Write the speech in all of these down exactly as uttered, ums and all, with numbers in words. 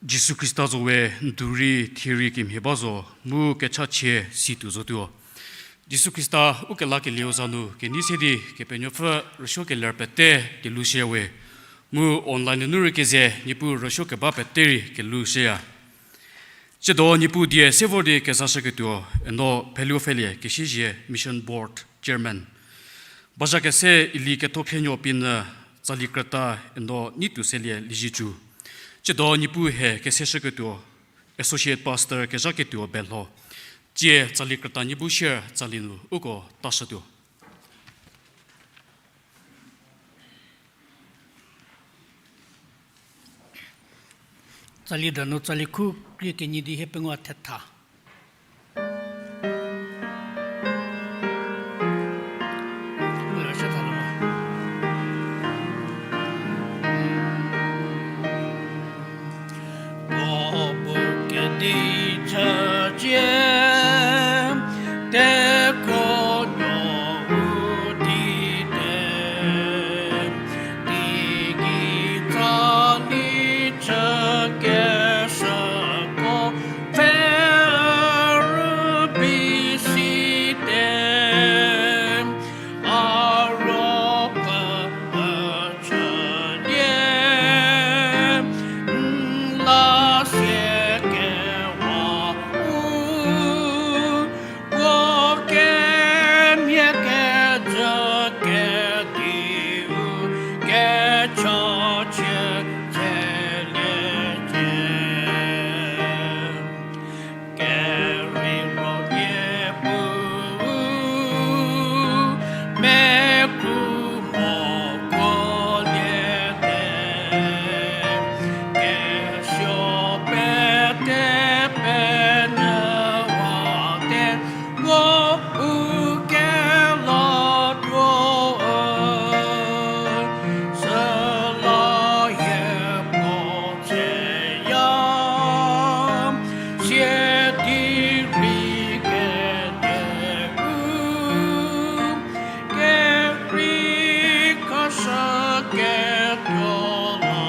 Jisu Khrista zo we, n du rei thie rei kemhie ba zo, mu kechachie si tuo zotuo. Jisu Khrista ukelakelieu za nu kenei se di Kepenuopfü rüsuokeler pete kelhou shüya we, mu online nunu rei keze Niepuu rüsuo keba pete rei kelhou shüya. Tsiedo Niepuu die se vor di kezashüketuo, eno Pheluopfhelie Kesiezie Mission Board Chairman. Bazha kese Eli Kethokhrenuo pie nyü tsali krüta eno Neituoselie Liezietsu. Tsiedo Niepuu he keseshüketuo, Associate Pastor kezhaketuo Belho. Tsie tsali krüta nie bu share tsali nu uko tashütuo. Tsali danu tsali khu krie kenyi di hie pengou thetha. Puo bu kedi chücie, tekuonuo u di te, teigei tsali chükeshüko pfhe rübei site, a ro pfü chülie, n la sie kewa u, puo kemhie kejü kediu kechachie tseliecie. Kerei ro Niepuu, meku moko liete, kesuo pete penyüwate, puo u kelatuo, süla hie puo tseya, sie di rei kediu, kerei khashüketuo la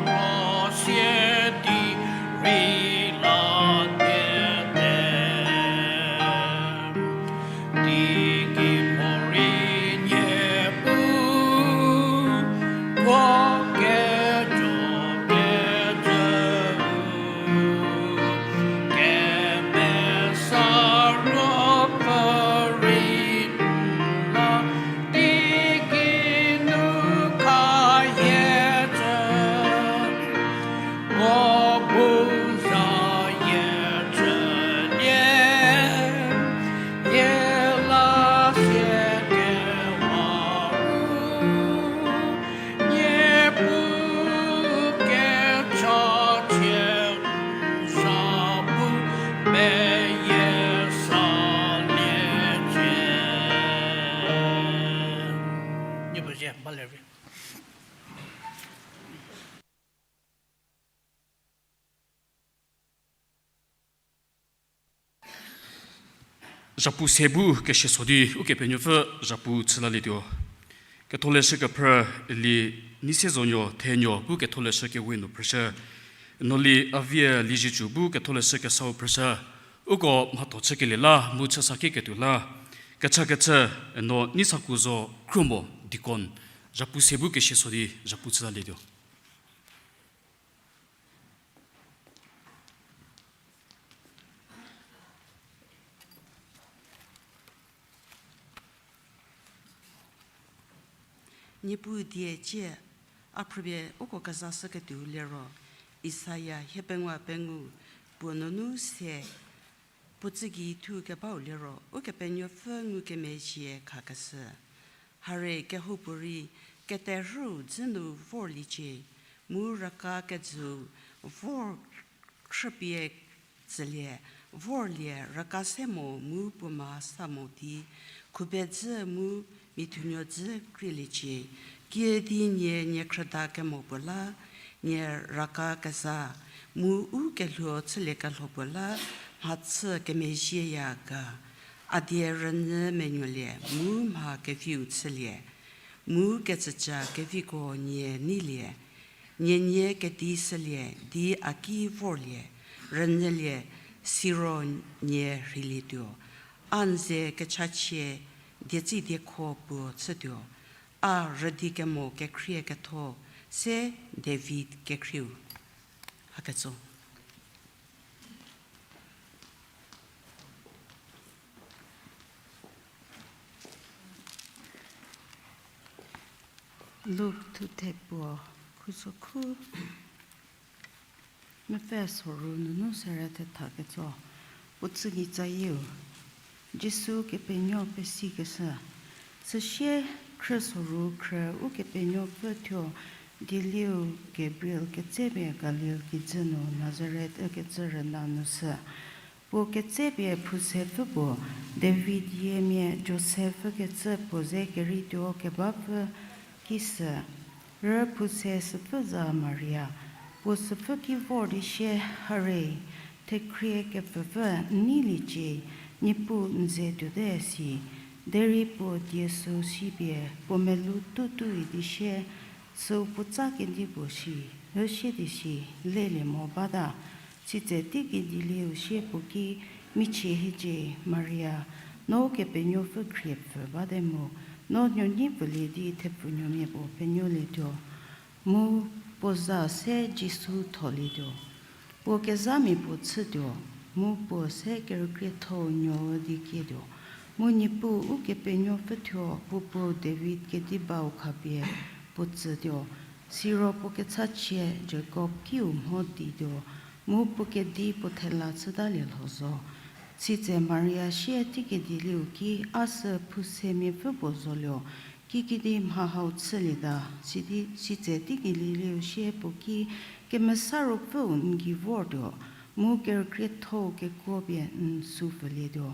puo sie di rei la liete. Teigei morei Niepuu, puo kejo kejüu, kemesa ruopfü rei n la, teigei nu khahie cü, puo bu zayie chülie, hie la sie kewa u, Niepuu kechachie n za bu peyie saliecie. Niepuu zie ba lerei. Zhapu se bu kesie so di Ukepenuopfü zhapu chülalietuo. Ketholeshükephrü Eli Neisezonuo Thenuo bu Ketholeshü Kewe nu phrüshü. Noli Avie Liezietsu bu Ketholeshü Kesau phrüshü. Uko mhatho chükelie la mu chüsa kiketuo la, kechakechü, eno Neisakuzo Khrumo deacon, zhapu se bu kesie so di zhapu chülalietuo. Niepuu die cie, a phrüpie uko kezashüketuou liro, Isaia hiepengou pengou, puo nunu se, puo tsügei thu kebau liro, Ukepenuopfü ngukemezhie khakeshü. Harie kehoupuorei keterhüu dzü nu vorliecie, mu raka kejüu vor khrüpie tsülie, vorlie raka se mo mu puoma sa mo di, khubedzü mu mithunuodzü krieliecie. Kiüdi nie niekhrüda kemo puo la, nie raka keza, mu u kelhuo chüliekelho puo la, mhachü kemezhieya ga. A die rünyü menuolie mu mha keviu chülie, mu ketsüca keviko nie neilie. Nienie kedi sülie di a ki vorlie, rünyülie, siro nie rheilietuo. A n ze kechachie dietsü diekho puo chütuo. A rüdi kemo kekhrie ketho se David kekhrieu. Haketso. Luk thuthe puo, khusokhu, mepfü soru nunu sere thetha ketso, puo tsü gei tsayieu, Jisu Kepenuo pesikeshü. Süsie khrü soru khrü Ukepenuopfü thuo dielieu Gabriel ketsepie Galil kijü nu Nazaret ükecü rüna nu shü. Puo ketsepie phusepfü puo, David yiemia Josef ükecü puo ze kerituo kebapfü ki sü. Rü phuse süpfü za Maria, puo süpfü ki vor di sie, Hare, thekhrie kepfüpfü n neiliecie, Niepuu n ze tuote si. Derei puo die süu sipie puo melou tutuoi di sie, süu puotsa kedipuo si, üsie di si, lelie mo bata. Sitse teigei dielieu sie puo ki, Michie hiecie, Maria, no Kepenuopfü khriepfü bate mu, no nuoneipfülie di thepfunuomia puo penuolietuo. Mu puo za se Jisu tholietuo. Puo kezhamia puo chütuo, mu puo se kerükriethou nuou di kietuo. Mu Niepuu Ukepenuopfü thuo puo puo David kedibau khapie puo tsütuo. Siro puo kechachie Jakob kiu mho dituo, mu puo kedi puo thela chütalie lho zo. Sitse Maria sie teigei dielieu ki, A sü phusemiapfü puo zoluo, kikidi mha hau chülieta, sitse teigei dielieu sie puo ki, Kemesa Ruopfüu n gei vortuo, mu kerükriethou kekuo pie n sü pfülietuo.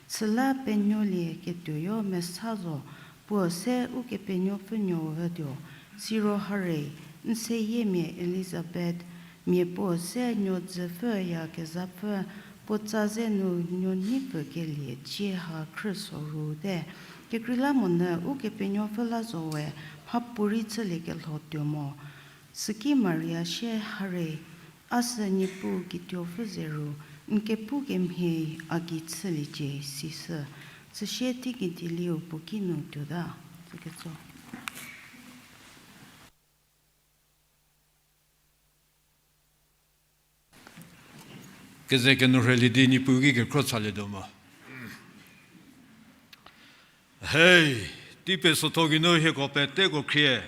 Süla penuolie ketuoyo mesa zo, puo se Ukepenuopfü nuou ütuo. Siro hare, n seyiemia Elizabet, mia puo se nuodzüpfü yakezhapfü, puotsa ze nu nuoneipfü kelie cie ha khrü soru te. Kekreilamonyü Ukepenuopfü la zo we, mhapuorei chüliekelho tuo mo. Süki Maria sie, Hare, a sü Niepuu kituopfü ze ru, n kepu kemhie a gei chüliecie, sisü. Süsie teigei dielieu puo ki nu tuota. Keze kenuorhelie di Niepuu ki kekhro chalietuo mo. Hei, tei pesotho geinu hieko peteko khrie.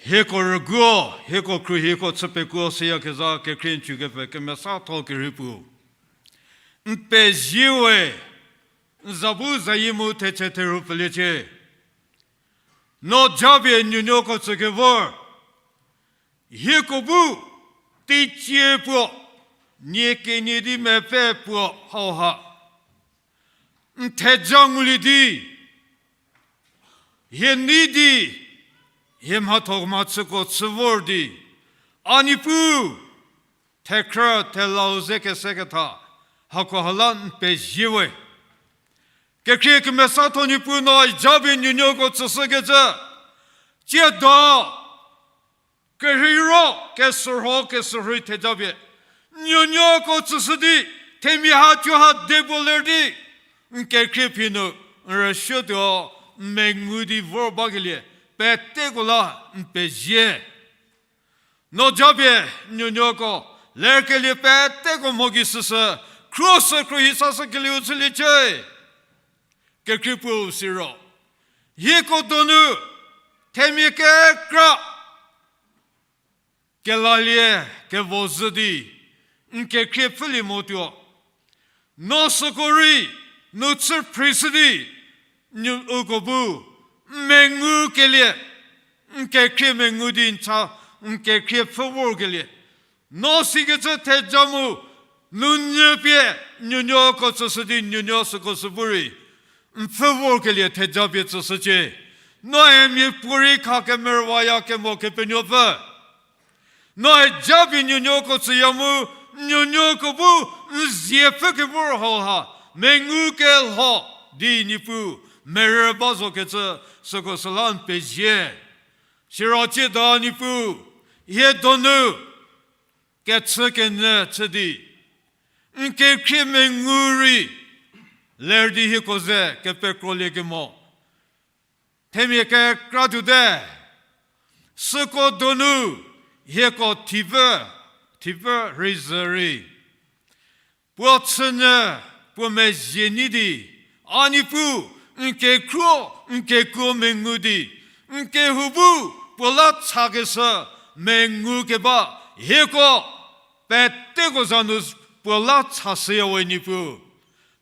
Hieko rüguo, hieko khruohi, hieko chü pekuo süyakezha kekhrie n cükepfü kemesatho kerhei puo. N pezie we, n za bu zayie mu thetse therhu pfüliecie. No japie nuonuoko tsükevor. Hieko bu teicie puo, nie kenie di mepfü puo hauha n theja ngulie di, hie nei di, hie mhatho mhachüko chü vor di, a Niepuu, thekhrü thelau ze keseketha, hakoha la n pezie we. Kekhrie kemesatho Niepuu no japie nuonuoko tsüshükecü, tsiedo kerheiro, kesürho, kesürhei thejapie nuonuoko tsüshü di, themia ha tuo ha debo ler di, n kekhrie phi nu n rüsuotuo, n mengu di vor bakelie peteko la n pezie. No japie nuonuoko lerkelie peteko mho gei süsü, khruohi sashükelieu chüliecie. Kekhrie puo siro, hieko donu themia kekra kelalie kevo zhü di n kekhrie pfhülie motuo. No süko rei nu chü phrishü di, n uko bu n mengukelie, n kekhrie mengu di n cha, n kekhrie pfhü vorkelie. No sikecü theja mu, nunyü pie nuonuoko tsüshü di nuonuo süko sü bu rei n pfhü vorkelie thejapie tsüshücie. Noe miapuorei kha kemerüwaya kemo Kepenuopfü, noe japie nuonuoko tsüya mu, nuonuoko bu n zie pfhükevor hauha mengu kelho di Niepuu merü ba zokecü süko süla n pezie. Siro tsiedo Niepuu, hie donu kechü kenyü chü di, n kekhrie mengu rei ler di hieko ze kepekrolie kemo themia kekra tuote. Süko donu hieko thipfü, thipfü rei zhü rei puo chünyü, puo mezhie nyi di, A Niepuu, n kekhruo, n kekuo mengu di, n kehou bu puo la chakeshü mengu keba hieko peteko za nu puo la chashüyawe Niepuu.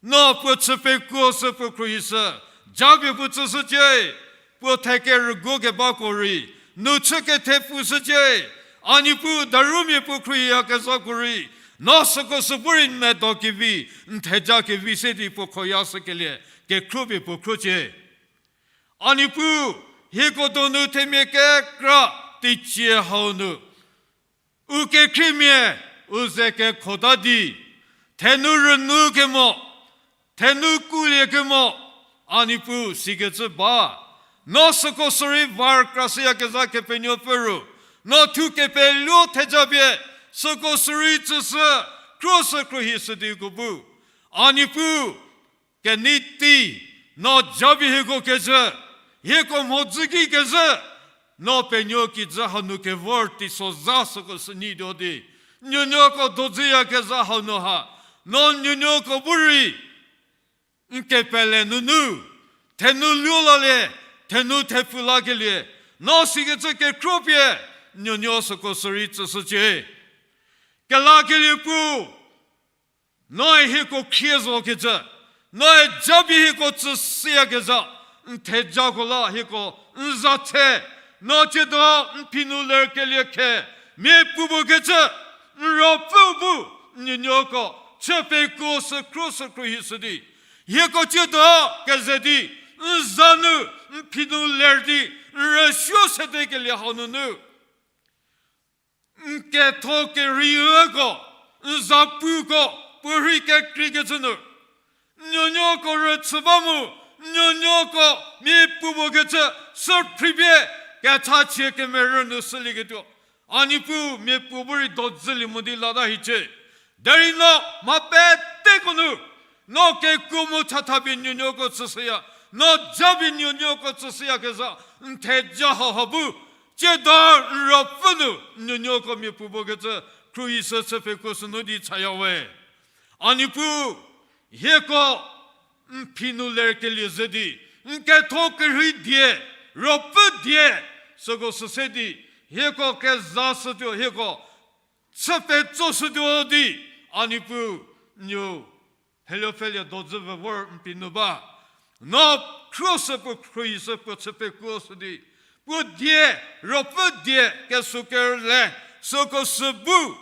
No puo chü pekuo sü puo khruohishü, japie puo tsüshücie, puo thekerüguo kebako rei, nu chü kethepfushücie, A Niepuu, darumia puo khruohiyakezhako rei, no süko sü bu rei n medo kevi, n theja kevi se di puo khoya shükelie kekhruo pie puo khruocie. A Niepuu, hieko donu themia kekra teicie hau nu u kekhriemia u ze kekhota di, thenu rünu kemo, thenu kulie kemo, A Niepuu, sikecü ba. No süko sü rei var krashüyakezha Kepenuopfü ru, no thu kepeluo theja pie süko sü rei tsüshü, khruohishü, khruohishü di uko bu, A Niepuu, kenei tei, no japie hieko kezhü, hieko mhodzü ki kezhü, no penuo kijü hanu kevor teisozha süko sü nyituo di, nuonuoko dodzüyakezha hau nu ha, no nuonuoko bu rei n kepele nunu, thenu luo lalie, thenu thepfu lakelie, no sikecü kekhruo pie, nuonuo süko sü rei tsüshücie. Kelakelie Puo, noe hieko khrie zokecü, noe japie hieko tsüshüyakezha, n thejako la hieko n za the, no tsiedo n phi nu lerkelie khe, miapuo puo kecü, n Ruopfüu bu, n nuonuoko chü pekuo sü khruohishü, khruohishü di, hieko tsiedo keze di, n za nu, n phi nu ler di, n rüsuo sedekelie hau nunu n ketho kerheiüko, n zapuko, puorhei kekreikecü nu, n nuonuoko rüchü ba mu, n nuonuoko miapuo puo kecü, sü phripie kechachie kemerü nu shülieketuo, A Niepuu, miapuo bu rei dodzülie mo di lata hiecie. Derei no mha peteko nu, no kekuo mu chatha pie n nuonuoko tsüshüya, no japie n nuonuoko tsüshüyakezha, n theja hauha bu, tsiedo n Ruopfü nu n nuonuoko miapuo puo kecü, khruohishü chü pekuo sünu di chayawe. A Niepuu, hieko n phi nu lerkelie ze di, n ketho kerhei die, Ruopfü die, süko sü se di, hieko kezashütuo, hieko chü petsoshütuo di, A Niepuu, n nuo Heluopfhelie Dodzü we vor n phi nu ba. No khruohishü, puo khruohishü, puo chü pekuoshü di, puo die, Ruopfü die kesuo kerle, süko sü bu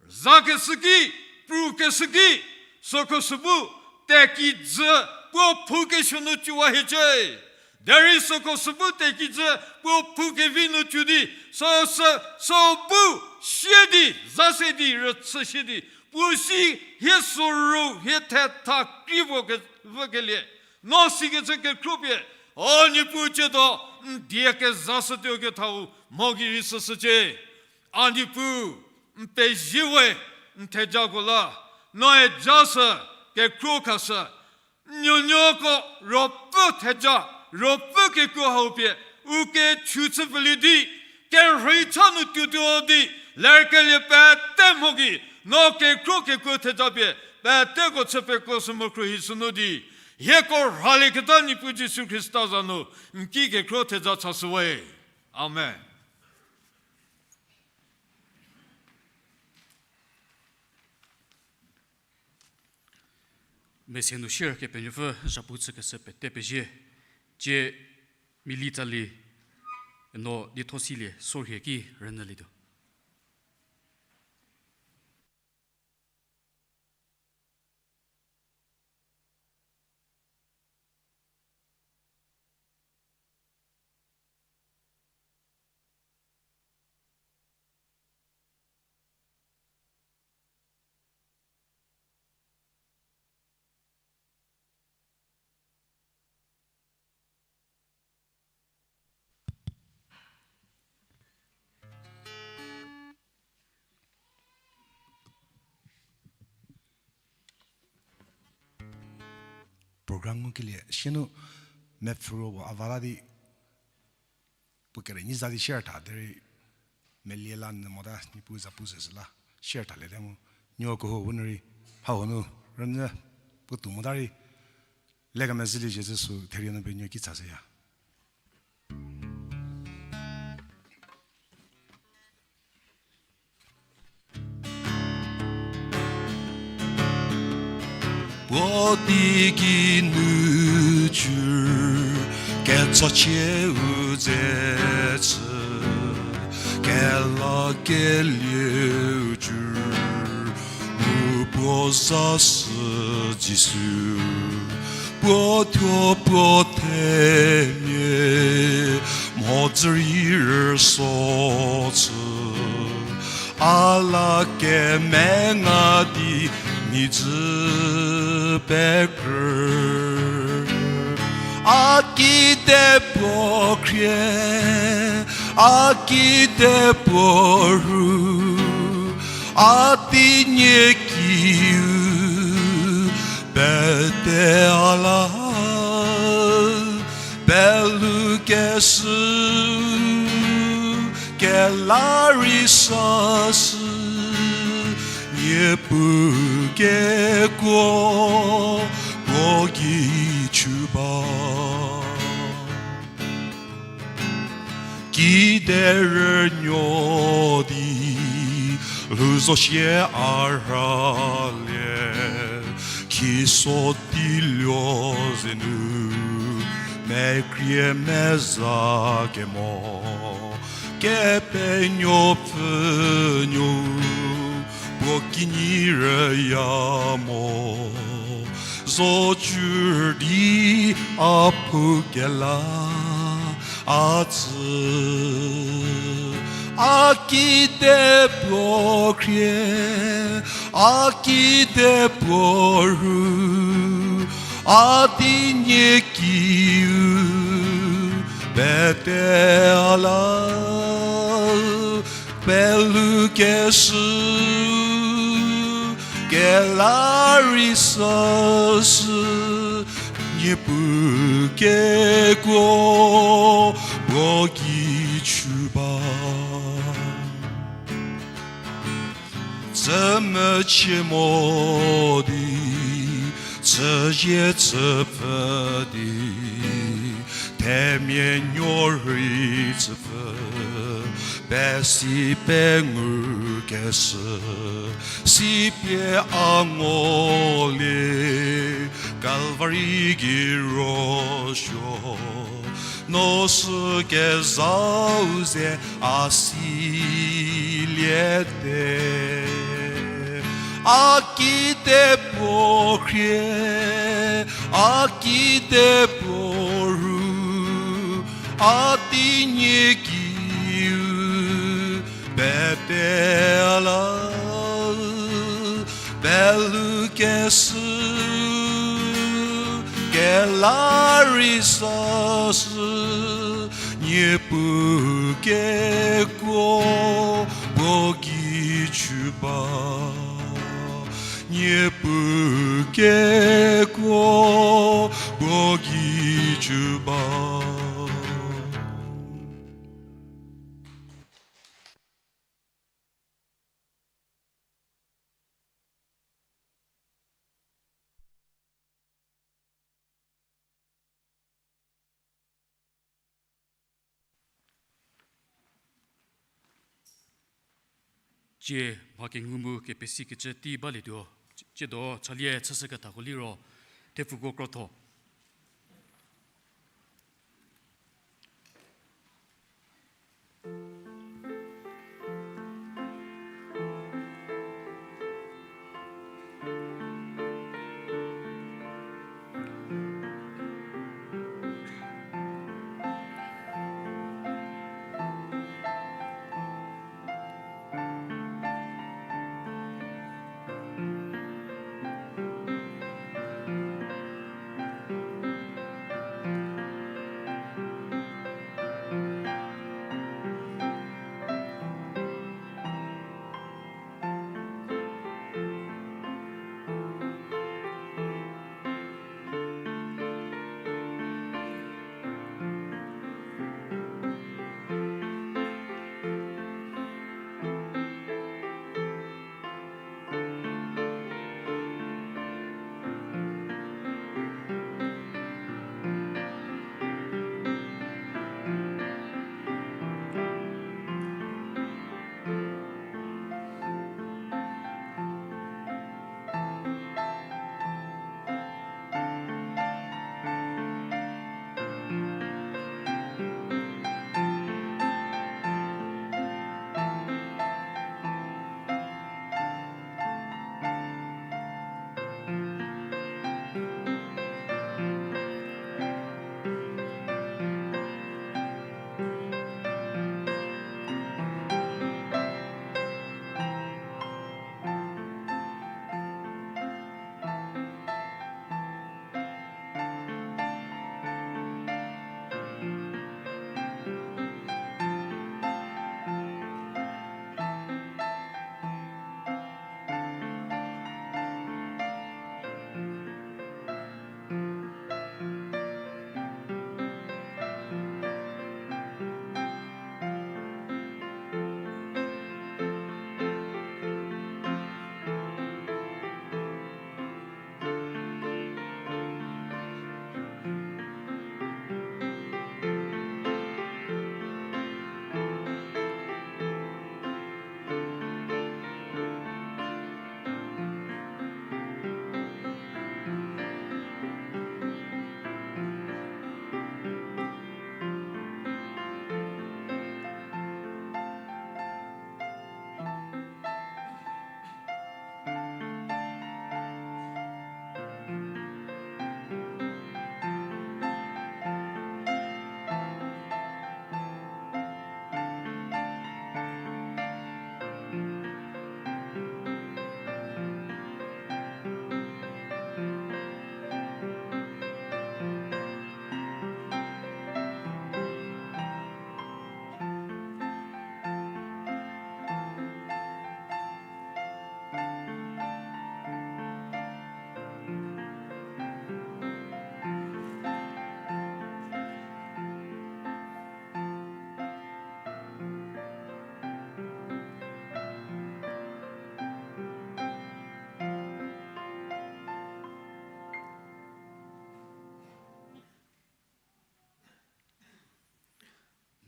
zakeshü ki, prukeshü ki, süko sü bu tekijü puo phukesuo nu tuowa hiecie. Derei süko sü bu tekijü puo phukevi nu tuo di, sü, sü, sü bu sie di, za se di, rüchü sie di, puo si hie süu ru hie thetha kri vo ke, vükelie, no sikecü kekhruo pie, A Niepuu, tsiedo n die kezashütuo kethau mho gei rei shüshücie. A Niepuu, n pezie we, n thejako la, noe ja sü, kekhruo khashü, n nuonuoko Ruopfü theja, Ruopfü kekuo hau pie, u kechu chüpfülie di, kerhei cha nu tuotuo di, lerkelie pete mho gei, no kekhruo kekuo theja pie, peteko chü pekuoshü mu khruohishü nu di, hieko rhalieketa Niepuu Jisu Khrista za nu, n ki kekhruo theja chashüwe. Amen. Mese nu share Kepenuopfü zhapu chükeshü pete pezie. Tsie Mili Tsali no dietho silie sorhie ki rünyülietuo. program ngukelie sie nu mepfhüro puo a va la di puo kere nyi za di share tha derei melie la nyü mota Niepuu zapu se süla share tha le te mu nuo kehou bu nu rei hau nu rünyü puotou mota rei le kemezhülie zhie zhü sü therie nu penuo ki cha shüya. Puo di ki nu cü, ketsachie u dze chü, kelakelie u cü, mu puo za sü Jisu, puo thuo puo themia, mhodzü rei rüso chü, a la kemenga di nizü pekrü. A kite puo khrie, a kite puo rhu, a tinie kiu, pete a la, pelukeshü, kela rei sashü, Niepuu kekuo, puo gei chü ba. Kiderü nuo di, lhou zo sie a rhalie, khiso di luo ze nu, mekrie meza kemo, Kepenuopfü nuo, puo kinyi rüya mo, zo cü di a pukela a tsü, a kite puo khrie, a kite puo rhu, a tinie kiu, pete a la, pelukeshü, kela rei sashü, Niepuu kekuo, puo gei chü ba. Chü mecie mo di, chüzie chüpfü di, themia nuo rei chüpfü, pesi pengukeshü, sipie a ngulie, Kalvari gei rosuo, no sü kezhau ze a siliete. A kite puo khrie, a kite puo rhu, a tinie kiu, pete a la, pelukeshü, kela rei sashü, Niepuu kekuo, puo gei chü ba. Niepuu kekuo, puo gei chü ba. Tsie mha kengu mu kepesikecü tei balietuo, tsiedo chalie chüshükethako liro, thepfuko krotho.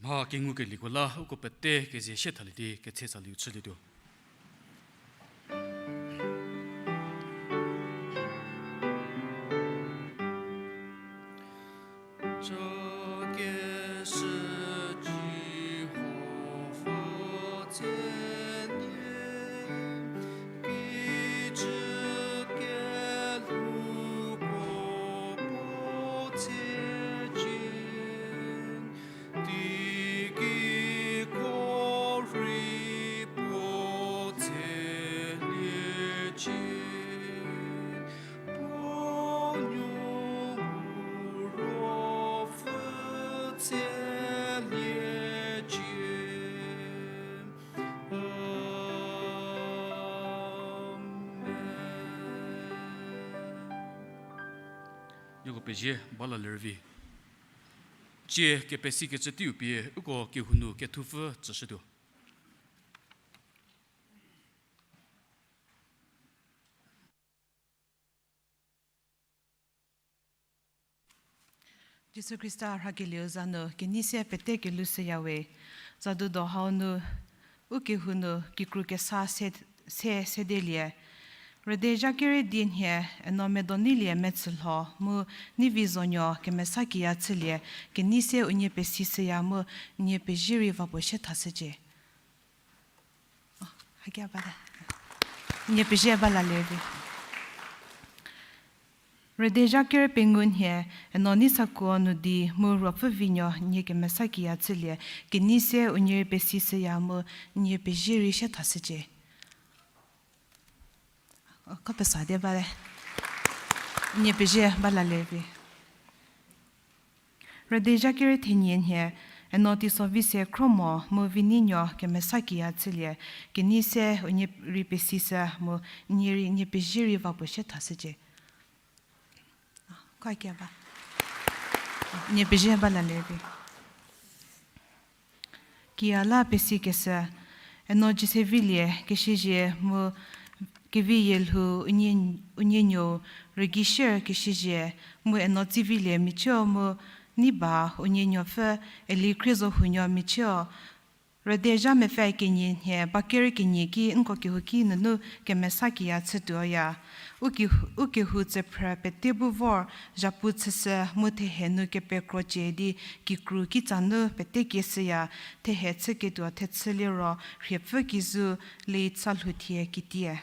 Ha kengukelieko la uko pete kezie sie thalie di ketse tsaliu chülietuo. Nieko pezie ba la lerüvi. Tsie kepesikecü teiu pie uko kehou nu kethupfü tsüshütuo. Jisu Khrista rhakelieu za nu kenei se pete kelushüyawe. Zadu do hau nu, u kehou nu kikru kesa se, se sedelie. Rüde zha kere die nhie, eno Medonilie Metsülho mu Nivi Zonuo kemesa kiya chülie, kenei se unie pesishüya mu nie pezie rei va puo sie thashücie. Haki a bate. Nie pezie ba la lerüvi. Rüde zha kere pengou nhie, eno Neisakuo Nudi mu Ruopfü Vinuo nie kemesa kiya chülie, kenei se unie rei pesishüya mu nie pezie rei sie thashücie. Ko pesa di bate. Nie pezie ba la lerüvi. Rüde zha kere thenie nhie, eno Teiso Vise Khromo mu Vininuo kemesa kiya chülie, kenei se unie rei pesishü mu nie rei nie pezie rei va puo sie thashücie. Ko kia ba. Nie pezie ba la lerüvi. Kiya la pesikeshü, eno Jüsevilie Kesiezie mu Keviyielhou unie, unienuo Rügishie Kesiezie mu eno Tsivilie Michüo mu Niba unienuopfü Eli Khriezohunuo Michüo, rüde zha mepfü kenie nhie ba kere kenie ki nko kehouki nunu kemesa kiya chütuoya. U kehou, u kehou tsüphrü pete bu vor zhapu chüshü mu thehe nu kepekrocie di kikru kitsa nu pete kieshüya, thehe chüketuo thechü liro Rhiepfü Kizu, late Salhouthie Kitie.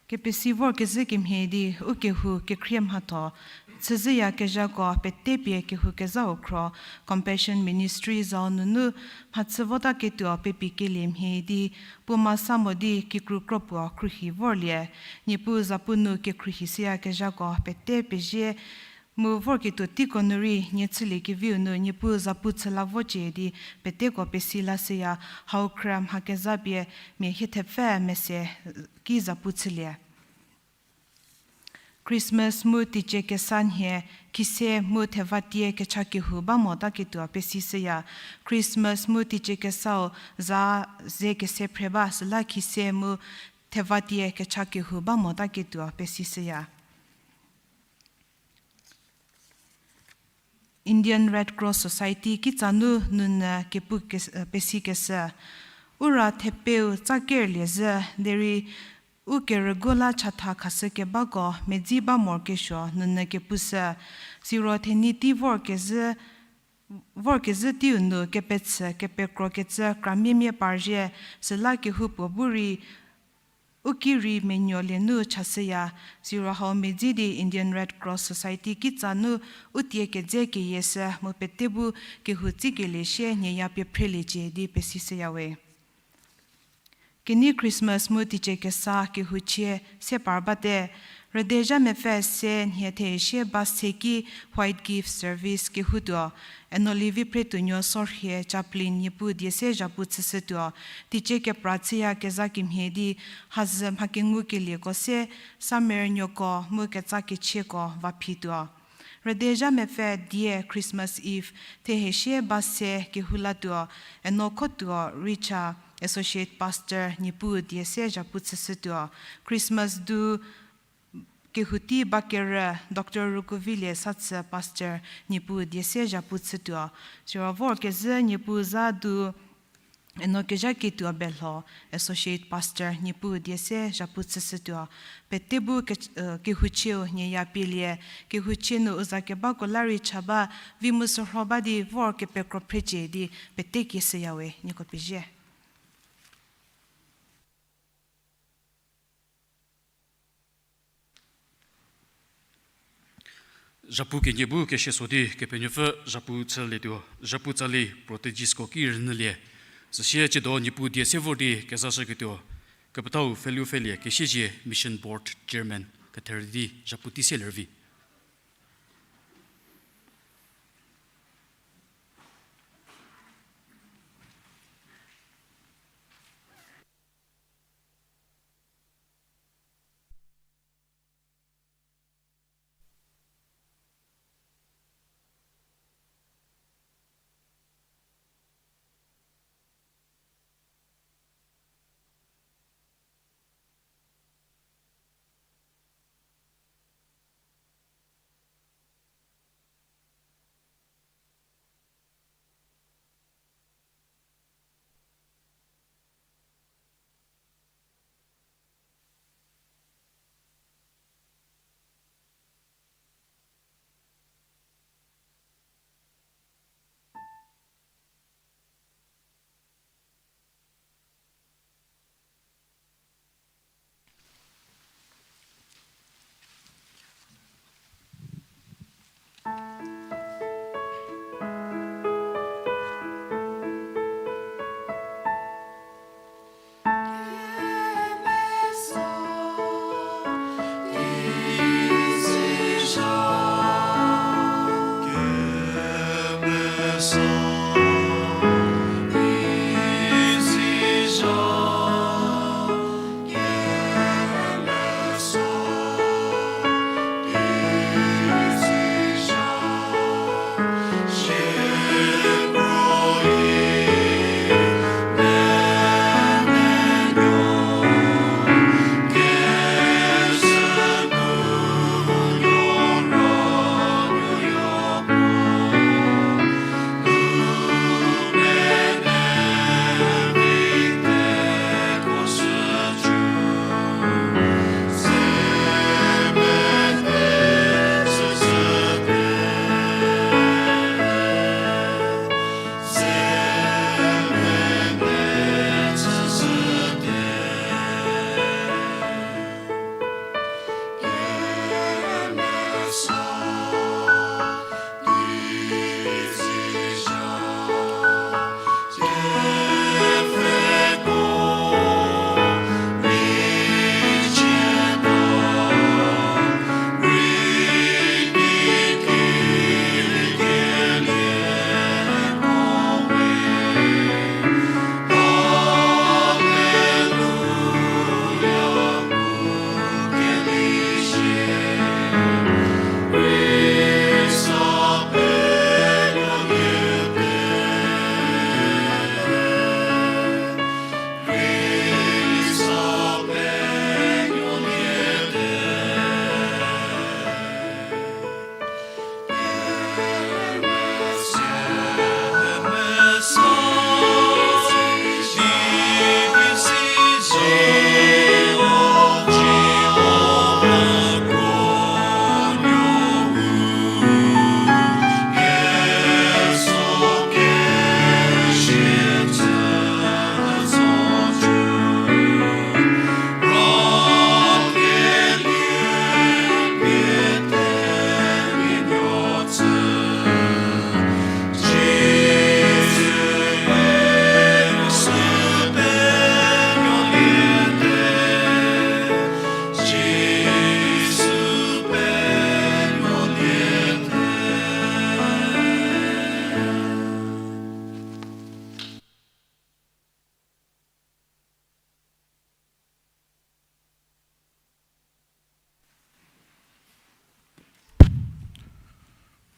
Kepesi vorkezhü kemhie di u kehou kekhrie mhatho chüzhüyakezhako pete pie kehou kezhau khro Compassion Ministry zau nunu mhachü votaketuo pepi kelie mhie di puo masa mo di kikru kropuo khruohi vorlie, Niepuu zapu nu kekhruohishüyakezhako pete pezie mu vorketuo teiko nu rei nie chüliekeviu nu Niepuu zapu chü la vocie di peteko pesi lashüya, hau khrü mha kezapie mia hie thepfü mese ki zapu chülie. Christmas mu teicie kesa nhie khise mu thevatie kecha kehou ba motaketuo pesishüya. Christmas mu teicie kesau za ze kese phre ba süla khise mu thevatie kecha kehou ba motaketuo pesishüya. Indian Red Cross Society kitsa nu nunyü kepu kes-, eh, pesikeshü. U ra thepeu tsa kerlie zhü, derei u kerügo la chatha khashü kebako medzi ba morokesuo nunyü kepushü. Siro thenyi tei vorkezhü, vorkezhü teiu nu kepechü kepekrokecü kramiemia parzhie, süla kehoupuo bu rei u ki rei menuolie nu chashüya, siro hau medzi di Indian Red Cross Society kitsa nu u tie kedze keyieshü mu pete bu kehou tsikelie sie nyieya pie phreliecie di pesishüyawe. Kenei Christmas mu teicie kesa kehouchie se par bate, rüde zha mepfü se nhie thesie ba se ki White Gift Service kehoutuo, eno Levi Phretuonuo Sorhie Chaplain Niepuu die se zhapu chüshütuo, teicie kepra chüyakezha kemhie di hazü mha kengukelieko se samerünuoko mu ketsa kechieko va phituo. Rüde zha mepfü die Christmas Eve thehesie ba se kehou latuo, eno Khotuo Richa Associate Pastor Niepuu die se zhapu chüshütuo. Christmas du Kehouti Bakerü, Doctor Rukuvilie Satsü, Pastor, Niepuu die se zhapu chütuo. Siro vor kezhü Niepuu za du, eno Kezhaketuo Belho, Associate Pastor, Niepuu die se zhapu chüshütuo. Pete bu ke-, eh, kehouchieu nie ya pielie, kehouchie nu u za kebako la rei cha ba, vi mu sürho ba di vor kepekro phrecie di pete kieshüyawe, nieko pezie. Zhapu kenie bu kesie so di Kepenuopfü zhapu chülietuo, zhapu tsali Protegisko ki rünyülie. Süsie tsiedo Niepuu die se vor di kezashüketuo, kepethau Pfhelu Pfhelie Kesiezie Mission Board Chairman ketherü di zhapu tei se lervi.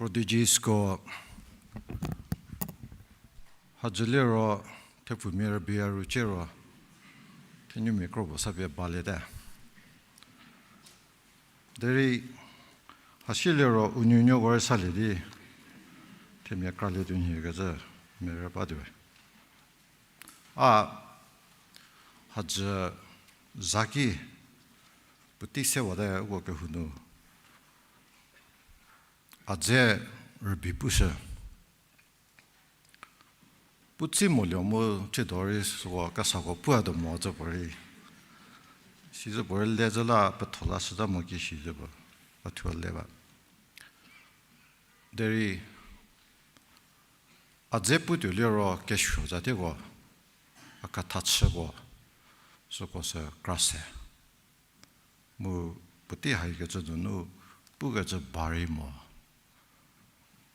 Protegisko hadzü liro, thepfumia rübei a rücie ro, thenumia kro puo sa pie baliete. Derei, hasilie ro u nuonuoko rei salie di, themia kralie tuo nhie kecü, mia rei batuo we. A, hadzü zaki, puotei se wate uko kehou nu. A dze rübei pushü. Pu tsi moluo mu tsiedo rei süko kesako puo a do mo zü puorei. Sizü puorei le zü la petho la shüta mo ki sizü puo. A thuo le ba. Derei, a dze putuo liro kesuo zatieko, a ketha chüko, süko sü kra se. Mu puotei haikecü donu pukecü ba rei mo.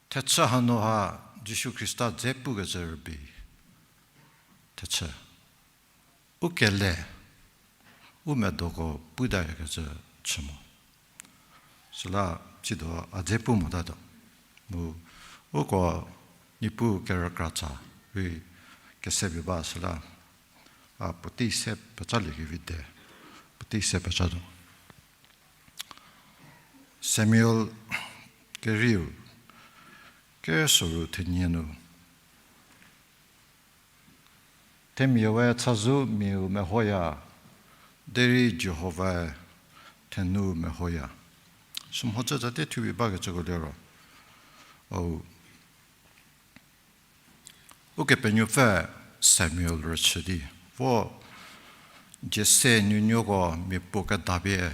Thechü hanu ha Jisu Khrista dze pukecü rübei. Thechü. U kele, u medoko putayakecü chü mo. Süla tsiedo a dze pu motatuo. Mu uko Niepuu kerükratsa rei kese pie ba süla, a puotei se pecalie kevi de, puotei se pecatuo. Samuel kerieu, kesoru thenie nu. Themia we chazou miau mehoya, derei Jihovae thenou mehoya. Sümhodzü zate thupie bakecüko liro, o, Ukepenuopfü Samuel rüchü di, vo Jese nuonuoko mia puo kedapie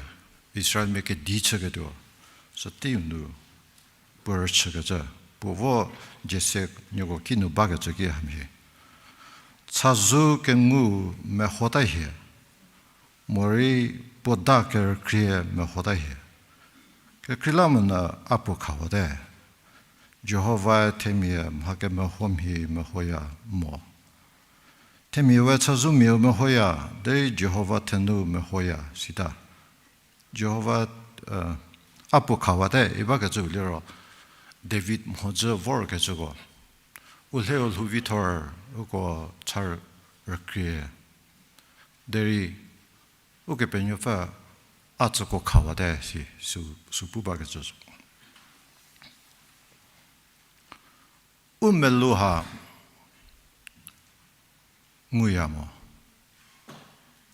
Israelmia kedi chüketuo, süteiu nu puo rüchükecü, puo vo Jese nuoko kinu bakecü ki hamhie. Chazou kengu mehota hie, morei puo da kerükrie mehota hie. Kekreilamonyü a puo khawate. Jihovae themia mha kemeho mhie mehoya mo. Themia we chazou miau mehoya, derei Jihova thenou mehoya sita. Jihova, a puo khawate, ibakecüu liro, David mhodzü vorkecüko. U lhou lhou vithor, uko cha rükrie. Derei, Ukepenuopfü a tsüko khawate si, sü, sü pu bakecü zo. U melou ha nguya mo.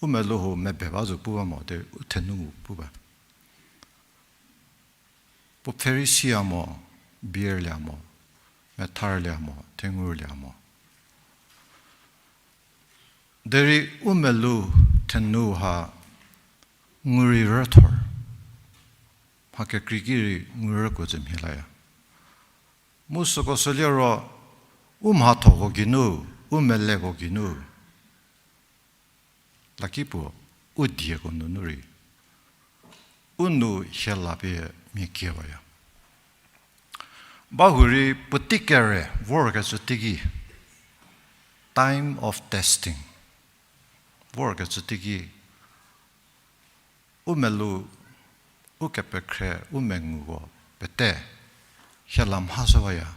U melou hu mebe ba zo pu ba mo, derei u thenou pu ba. Puo pfheri siya mo, bierlia mo, metharlia mo, thengurlia mo. Derei u melou thenou ha ngu rei rüthor, mha kekreiki rei ngu rüko zü mhie laya. Mu süko sü liro, u mhathoko geinu, u meleko geinu, lakipuo u dieko nunu rei u nou hie la pie mia kiewaya. Bahurei puotei kere vorkecü teiki, time of testing, vorkecü teiki, u melou, u kepekhre, u menguko pete hie la mhashüwaya.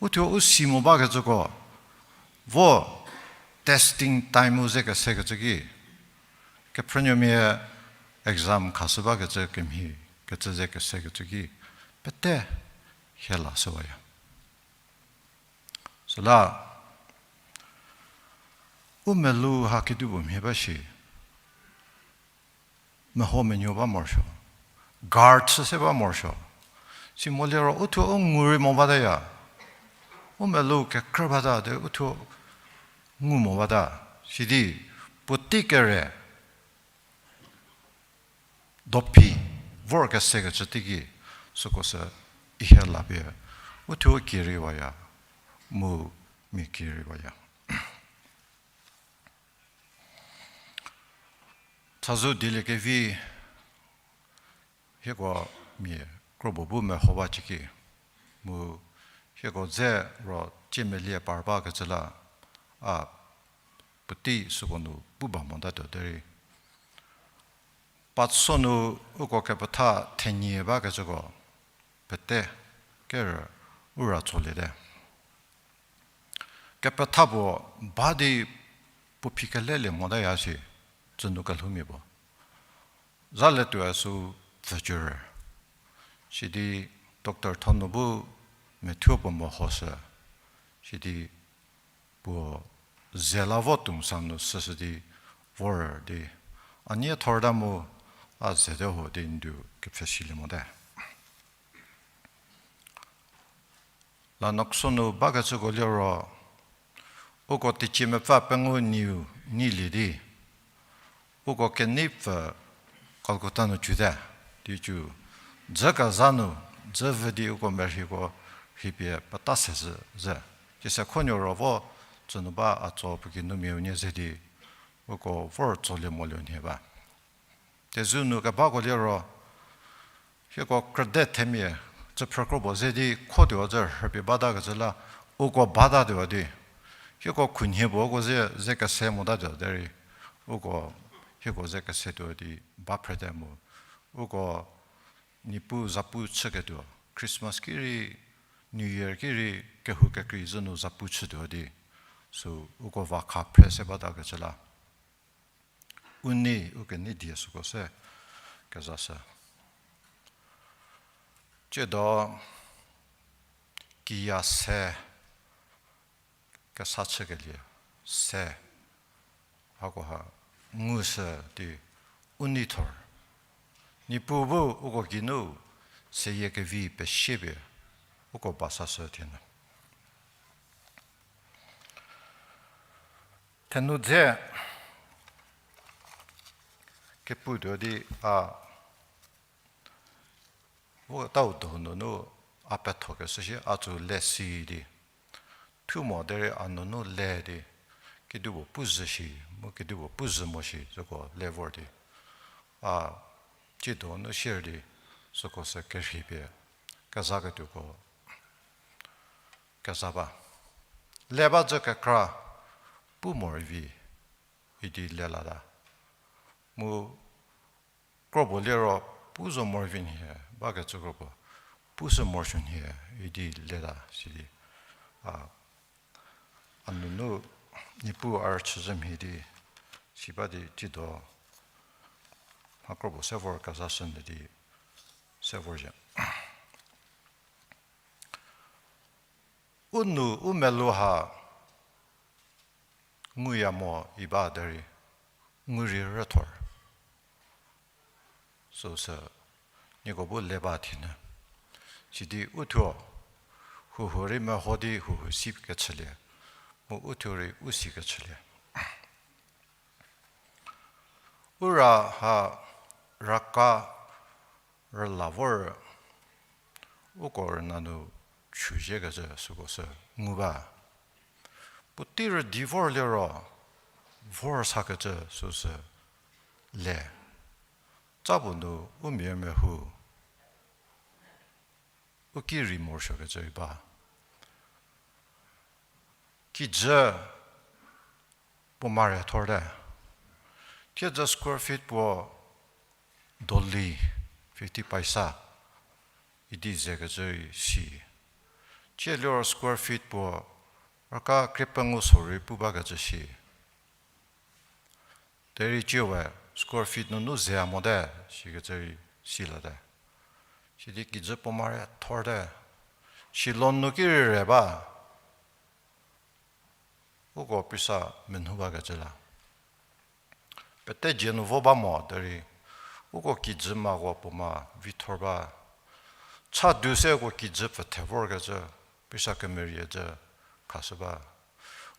Uthuo u si mo bakecüko, vo testing time u ze kesekecü ki, kephrünuomia exam khashü bakecü kemhie kecü ze kesekecü ki, pete hie lashüwaya. Süla, u melou ha kedipuo mhie ba shi, meho menuo ba morosuo, guard chü se ba morosuo. Si mo liro uthuo u ngu rei mo bataya. U melou kekrü bata de uthuo ngu mo bata. Sidi puotei kere dophi vorkesekecü teiki süko sü hie la pie uthuo kiriwaya, mu mia kiriwaya. Chazou dieliekevi hieko mia krobo bu meho ba ciki, mu hieko dze ro ciemelie par bakecü la, a puotei süko nu pu ba motatuo derei. Patso nu uko kepetha thenie bakecüko pete kerü u ra tsoliete. Kepetha puo ba di puo phi kelelie motaya shi, tsünu kelhoumia puo. Zaletuoe sü vücü rü. Sidi Doctor Thonu bu methuo puo mehoshü. Sidi puo ze la vo Tuksang nu süshü di vor di. A nie thorta mu a zete ho di ndu kepfhesilie mote. La nokso nu bakecüko liro, uko teicie mepfü pengou nyiu nyilie di, uko keneipfü Calcutta nu cüte, di cü, dzü keza nu, dzü vü di uko merheiko rhipie peta se zü, zü. Kise khonuo ro vo, tsünu ba a tso puo kinumia unie ze di, uko vor tsolie molie nhie ba. Tezü nu kebako liro, hieko krüde themia, tsüphrü kro puo ze di khotuo zü rhüpie batakecü la, uko batatuo di, hieko khunhie puo uko ze, ze kese motatuo derei, uko, hieko ze kesetuo di, ba phrete mu, uko, Niepuu zapu chüketuo, Christmas ki rei, New Year ki rei, kehou kekrei zü nu zapu chütuo di, sü uko va kha phre se batakecü la. U nei, u kenei die süko se kezashü. Tsiedo kiya se kesa chükelie se hakoha ngushü di u nei thor. Niepuu bu uko geinu seyie kevi pesiepie uko basashü thienyü. Thenu dze keputuo di a, vo tau do nunu a pethokeshü shi a tsü le si di. Thu mo derei a nunu le di. Kedipuo pu zhü shi, mu kedipuo pu zhü mo shi, züko le vor di. A, tsiedo nu share di, süko sü kerhei pie, kezaketuoko, keza ba. Le ba zü kekra, pu morei vi, idi le lata. Mu kropuo liro, pu zo morei vi nhie, bakecü kropuo, pu sü morosuo nhie, idi leta, sidi. A, a nunu, Niepuu a rüchüzhü mhie di, si ba di tsiedo, mha kropuo se vor kezashü nyü di, se vorzhie. U nu u melou ha nguya mo iba derei, ngu rei rüthor. Süsü, nieko bu le ba thienyü. Sidi uthuo, huhu rei meho di huhu si kechülie, mu uthuo rei u si kechülie. U ra ha raka rüla vor, uko rüna nu chüzhiekecü süko sü ngu ba. Puotei rüdi vor liro, vor sakecü süsü le. Tsapuo nu u mia mehu, u ki rei morosuokecü rei ba. Kijü puo mare thorte. Thiedzü square feet puo dollar, fifty paisa, idi zekecü rei si. Tsie liro square feet puo raka krie pengou sorei pu bakecü si. Derei tsie we square feet nunu ze a mote, sikecü rei si late. Sidi kijü puo mare thorte. Shilon nu ki rei re ba. Uko paisa menhu bakecü la. Pete dzie nu vo ba mo derei. Uko kijü mako puo ma vi thor ba. Chadu se uko kijü pfüthe vorkecü. Paisa kemerie cü khashü ba.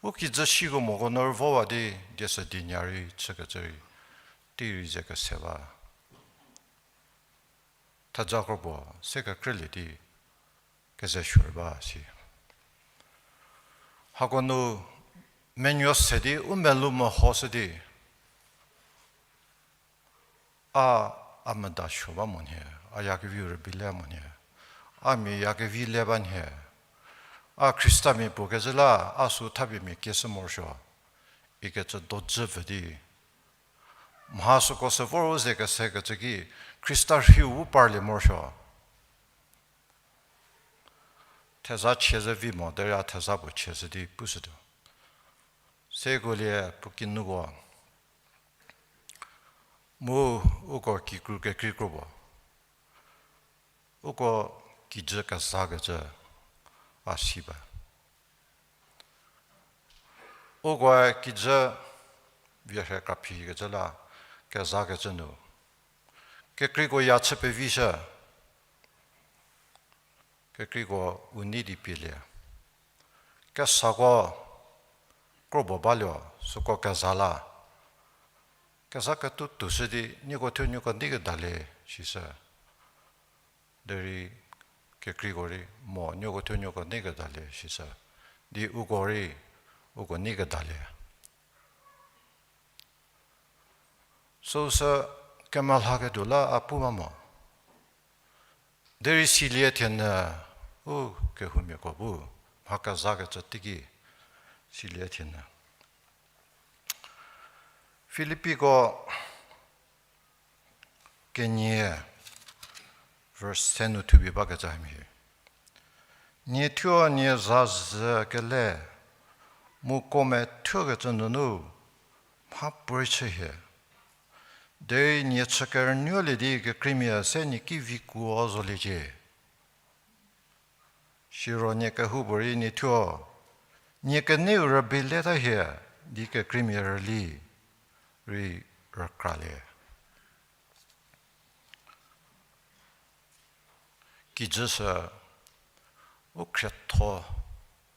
U kijü siko moko nu rei vowa di, die sü di nya rei chükecü rei, tei rei ze kese ba. Thejako puo se kekrülie di, keze suo rei ba si. Hako nu menuo se di, u melou mehoshü di, a, a medasuo ba mo nhie, a yakeviu rübei le mo nhie, a mia yakevi le ba nhie, a Khristamia puo kezhü la, a sü thapie mia kieshü morosuo, ikecü dojü pfü di. Mha süko sü vor u ze kesekecü ki, Khrista rhiu u parlie morosuo. Theza chie ze vi mo, derei a theza puo chie shü di pushütuo. Seko lie puo kinuko. Mu uko kikru kekrei kro puo. Uko kijü kezakecü a si ba. Ukoe kijü vierhe kraphiekecü la kezakecü nu, kekreiko ya chü pevishü, kekreiko u nei di pielie. Kesako krobo baluo, süko keza la. Keza ketuo tuoshü di, nieko thuo nieko nei kedalie, sishü. Derei kekreiko rei, mo, nieko thuo nieko nei kedalie, sishü. Di uko rei, uko nei kedalie. Süsü kemelhaketuo la a pu ba mo. Derei silie thienyü, u kehoumiako bu, mha kezakecü teiki silie thienyü. Filipiko kenie, verse ten nu thupie bakecü hamhie. Nie thuo nie za zhü kele, mu ko methuokecü nunu mha puorei chü hie. Derei nie chü kerünuolie di kekreimia se nie ki vi kuo zoliecie. Siro nie kehoupuorei nie thuo, nie keneiu rübeileta hie di kekreimia rüli rei rükralie. Kijü sü u khrietho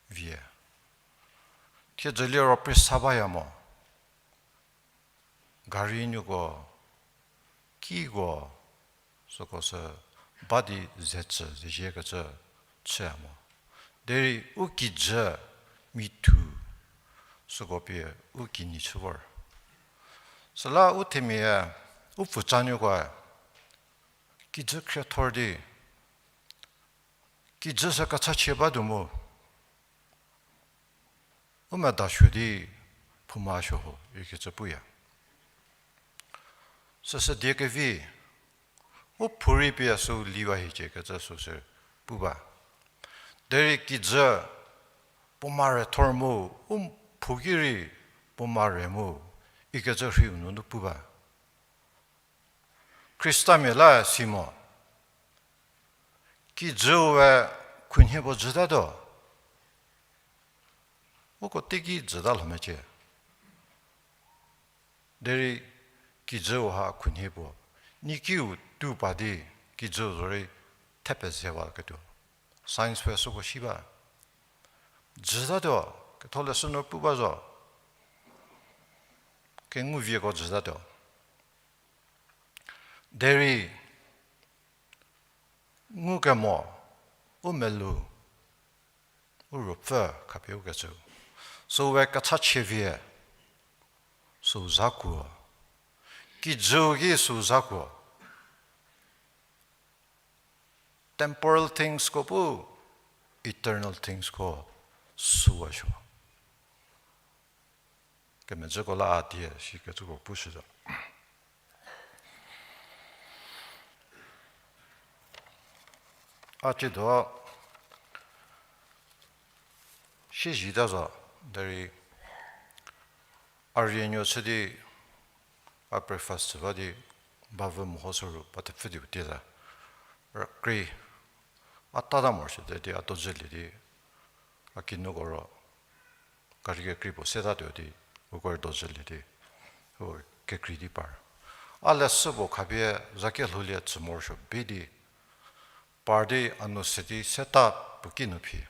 vie. Thiedzü liro prisa baya mo. Gari nuko, kiko, süko sü ba di zecü zeziekecü chüya mo. Derei u kijü mithu, süko pie u kinyi chü vor. Süla u themia, u pfutsanuokoe kijü khriethor di, kijü sü kechachie batuo mu, u medasuo di phouma suo ho ikecü puya. Süsü die kevi, u phou rei pie sü liwa hiecie kecü süsü pu ba. Derei kijü puo mare thor mu, u phou ki rei puo mare mu, ikecü rheiu nunu pu ba. Khristamia la si mo. Kijüu we khunhie puo jütatuo. Uko teiki jüta lho mecie. Derei kijüu ha khunhie puo, nikiu tuo pa di kijüu zorei thepezewaketuo. Science pie süko si ba. Jütatuo, ketholeshü nu pu ba zo. Kenguvieko jütatuo. Derei ngukemo, u melou, u ruopfü khapie ukecü, süu we kechachie vie, süu za kuo. Kijüu ki süu za kuo. Temporal thingsko pu, eternal thingsko süu a suo. Kemedzüko la a die sikecüko pushü zo. A tsiedo, siezhita zo, derei a rienuo chü di, a breakfast chü ba di, bavü mehoshü ru ba thepfü di u tie ta. Rükrie, a tata morosuote di a dojülie di, a kinuko ro, gari kekrei puo setatuo di, uko rei dojülie di, u kekrei di par. A leshü puo khapie zha kelhoulie chü morosuo bi di, par di a nu se di seta puo ki nu phi.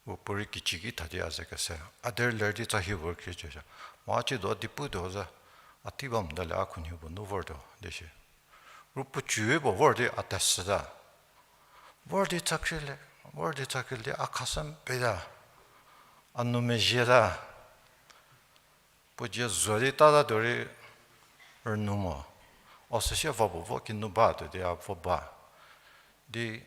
U puorei kichiki tha di a ze kese. A derei ler di tsa hie vor krie chüshü. Mo a tsiedo a di putuo zha. A tei ba mota le a khunhie puo nu vortuo di shi. Ru puo cü puo vor di a teshüta. Vor di tsa krie le, vor di tsa krie le a khasü peta. A nu mezhieta. Puo dzie zo di tatatuo rei rünu mo. O süsie va puo vo kinu ba tuo di a vo ba. Di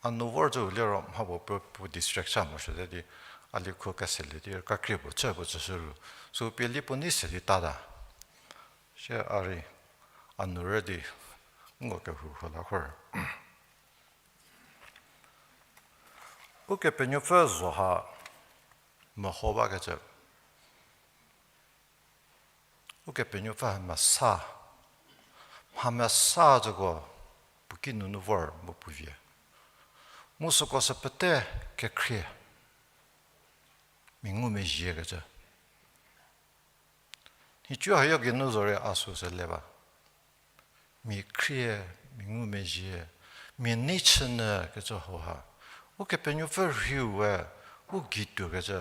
a nu vor zhü liro mha puo puo, puo distract sa morosuote di a liekhuo keselie di kakrie puo chü puo chüshü ru. Sü pie li puo nei se di tata. Sie a rei a nu rü di nko kehou ho la khor. Ukepenuopfü zo ha meho bakecü. Ukepenuopfü ha mesa, mha mesa züko puo ki nunu vor mu puo vie. Mu süko sü pete kekhrie, mia ngumezhie kecü. Nhicu hayo geinu zorei a süsü le ba. Mia khrie, mia ngumezhie, mia nei chünyü kecü hauha Ukepenuopfü rhiu we u gei tuo kecü,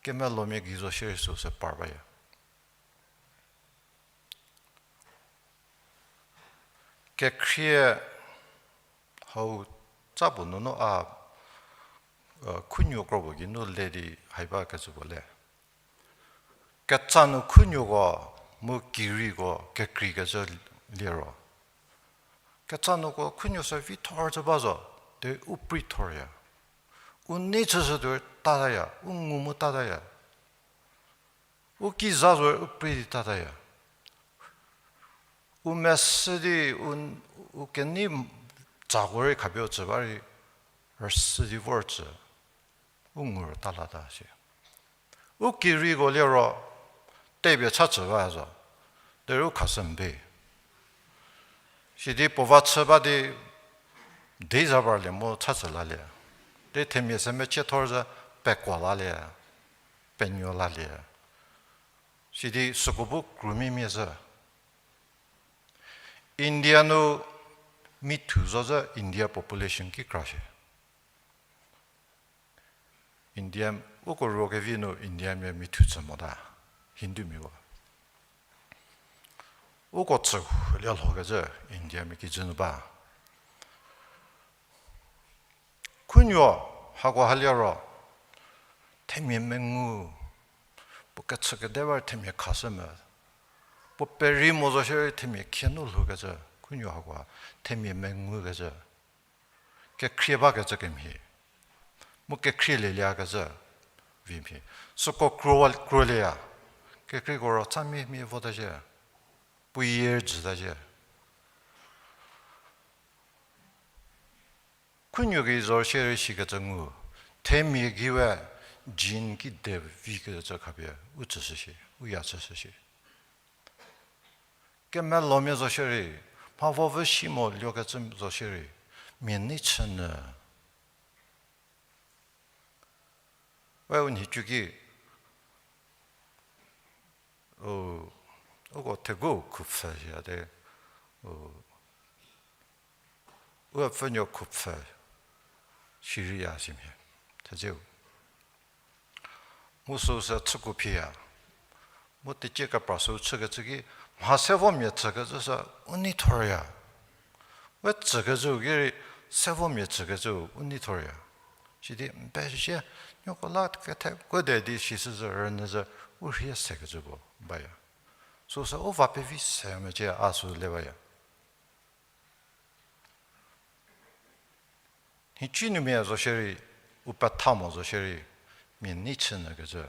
kemelomia gei zo shierei süsü par baya. Kekhrie hau tsa puo nunu a, khunuo kro puo geinu le di hai ba kecü puo le. Ketsa nu khunuoko mu kereiko kekreikecü liro, ketsa nuko khunuo sü vi thor cü ba zo, derei u prei thorya. U nei chüshü tuo tataya, u ngu mu tataya. U ki za zo u prei di tataya. U mesü di u, u kenei tsako rei khapie u tsü ba rei, rüsü di vor tsü, u ngu rüta lata shie. U kereiko liro, tepie cha tsü ba zo, derei u khashü mbe. Sidi puo va chü ba di, di za parlie mu cha tsü lalie. Di themia se mechie thor zü pekuo lalie, penuo lalie. Sidi süko bu krumimia zü. India nu mithu zo zü India population ki kra shie. India, uko ruo kevi nu Indiamia mithu tsü mota, Hindumia ba. Uko tsü hulie lhokecü Indiamia kijü nu ba. Khunuo hako ha liro, themia mengu, puo kechükede ba themia khashü me, puo peri mo zo shierei themia khie nu lhoukecü, khunuo hako themia mengukecü, kekhrie bakecü kemhie, mu kekhrie lieliekecü vi mhie. Süko kro, krolieya, kekreiko ro tsamia mia vota zhie, puo yie jüta zhie. Khunuo gei zo shierei shikecü ngu, themia gei we gene ki de vikecü khapie u tsüshü shie, u ya chüshü shie. Kemelomia zo shierei, mha vo vü shi mo liokecü zo shierei, mia nei chünyü. We u nhicu ki, u, uko thegu khupfü shia de, u, u pfhünuo khupfü shirei ya simhie, thedzeu. Mu süu sü chüku phiya. Mu teicie kepra süu chükecü ki, mha se vomia tsükecü sü u nei thorya. We tsükecüu ki rei, se vomia tsükecüu u nei thorya. Sidi n pezie, nieko la ketheko de di sisüzü rünyüzü u rhie sekecü puo baya. Süu sü u va pevi se mecie a süu le baya. Nhicu numia zo shierei, u petha mo zo shierei, mia nei chünyükecü,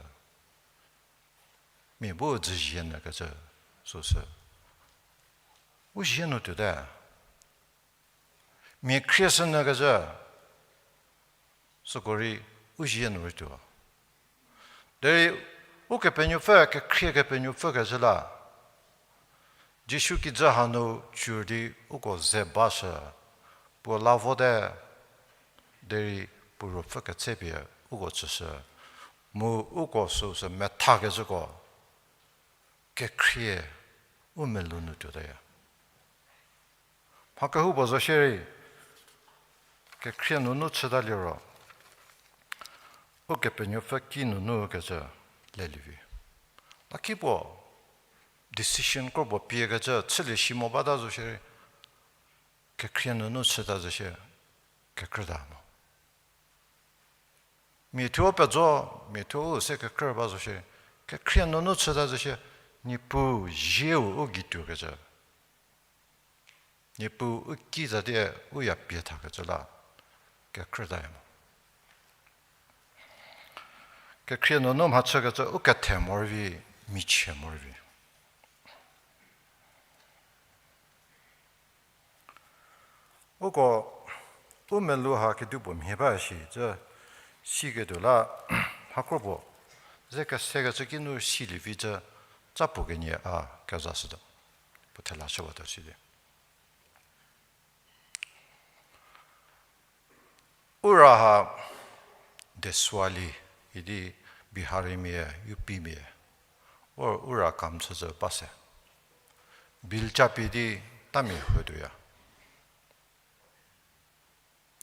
mia bu dzüzie nyükecü, süu sü u zie nu tuote. Mia khrie shünyükecü, süko rei u zie nu rei tuo. Derei Ukepenuopfü, kekhrie Kepenuopfü kecü la, Jisu kijü hanu cür di uko ze bashü, puo la vote, derei puo ruopfü ketsepie uko tsüshü, mu uko süu sü methakecüko, kekhrie u melou nu tuoteya. Mha kehoupuo zo shierei, kekhrie nunu chüta liro, Ukepenuopfü ki nunu kecü lelie vi. Lakipuo decision kropuo piekecü chülie shi mo bata zo shierei, kekhrie nunu chüta zo shie, kekrüta mo. Mia thuo pezo, mia thuo u se kekrü ba zo shie, kekhrie nunu chüta zo shie, Niepuu zieu u gei tuokecü, Niepuu u ki zatie u ya pie thakecü la, kekrütaya mo. Kekhrie nunu mhachükecü u kethe morei vi, michie morei vi. Uko u melou ha kedipuo mhie ba shi cü siketuo la, mhakropuo ze kesekecü kinu silie vi cü tsa puo kenie a kezashütuo. U thela chüwata sidi. U ra ha Deswali idi Biharimia, U Pmia. Or u ra kam chüzü ba se. Bill chapi di tamia huotuoya.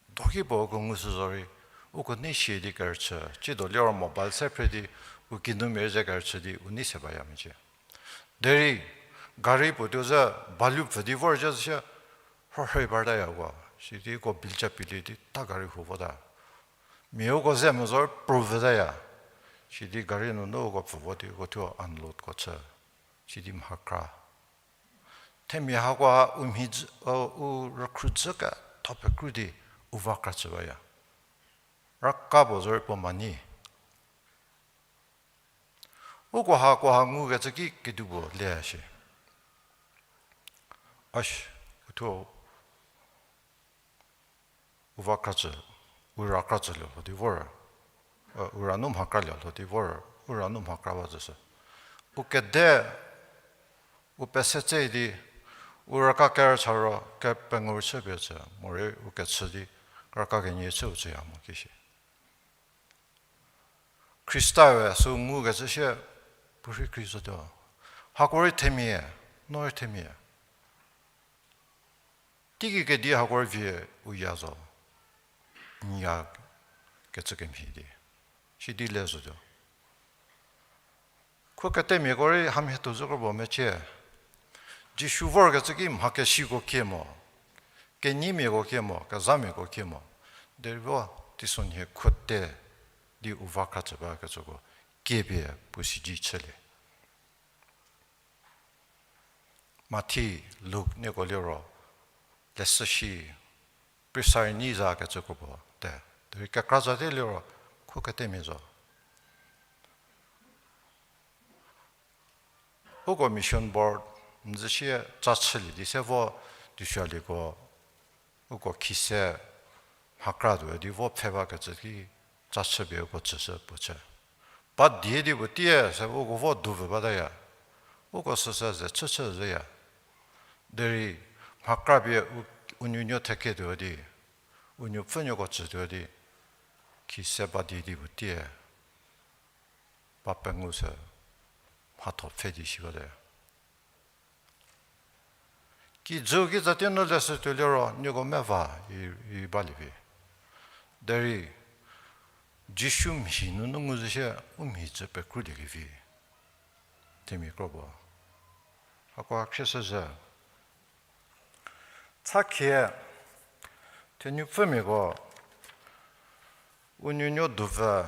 Doki puo uko ngu sü zorei, uko nei shie di kerüchü, cido liro mobile se phre di, u kinumia ze kerüchü di, u nei se baya mecie. Derei, gari puo tuo zhü, balu pfü di vor zhü sie, rhorhei bartaya uko, sidi uko bill chapi lie di, ta gari huo vota. Mia uko ze mo zor, prove taya. Sidi gari nunu uko pfü vo di, uko thuo unload ko chü. Sidi mhakra. Themia hakoha u mhi dzü, u rükhru dzü ketho pekru di u va kra chü baya. Raka puo zorei puo mani. Uko hakoha ngukecü ki kedipuo le shi. Ash, u thuo u va kra chü, u ra kra chülie lho di vor. U ra nu mhakra lie lho di vor, u ra nu mhakra ba züsü. U kede, u pese tse di, u raka kerücharo, kepengu chüpie chü, morei u kechü di, raka kenie chü u chüya mo kishi. Khristae sü ngukecü sie, puorhi kri zotuo. Hako rei themia, no rei themia. Teiki kedi hako rei vie u ya zo. N ya kecü kemhie di. Sidi le zotuo. Khuo ketemiako rei hamhie tuo zhü kro puo mecie. Jisu vorkecü ki mha kesiko kie mo. Kenyimiako kie mo, kezhamiako kie mo. Derei vo teisonhie khuote di u va kra chü bakecüko kiepie puo sidi chülie. Mathi, Luk nieko liro, leshüshi, preisari nyi za kecü kro puo te. Derei kekra za te liro, khuo ketemia zo. Uko mission board, n zü sie ca chülie di se vo, teisolieko, uko khise, mhakra tuo di vo pfhe bakecü ki, ca chüpie uko tsüshü puo chü. Ba die di puo tie se uko vo duvü bataya. Uko süsü ze chüchü zhüya. Derei mhakra pie u, u nuonuo theketuo di, u nuopfünuoko tsütuo di, khise ba die di puo tie. Ba pengou se mhatho pfhe di shi bataya. Kijü kizatie nu leshü tuo liro, nieko meva i, i balie vi. Derei, Jisu mhi nunu ngu zü sie, u mhi cü pekrulie kevi. Themia kro puo. Hako khriesü zhü. Tsakhie, thenupfümiako, u nuonuo duvü,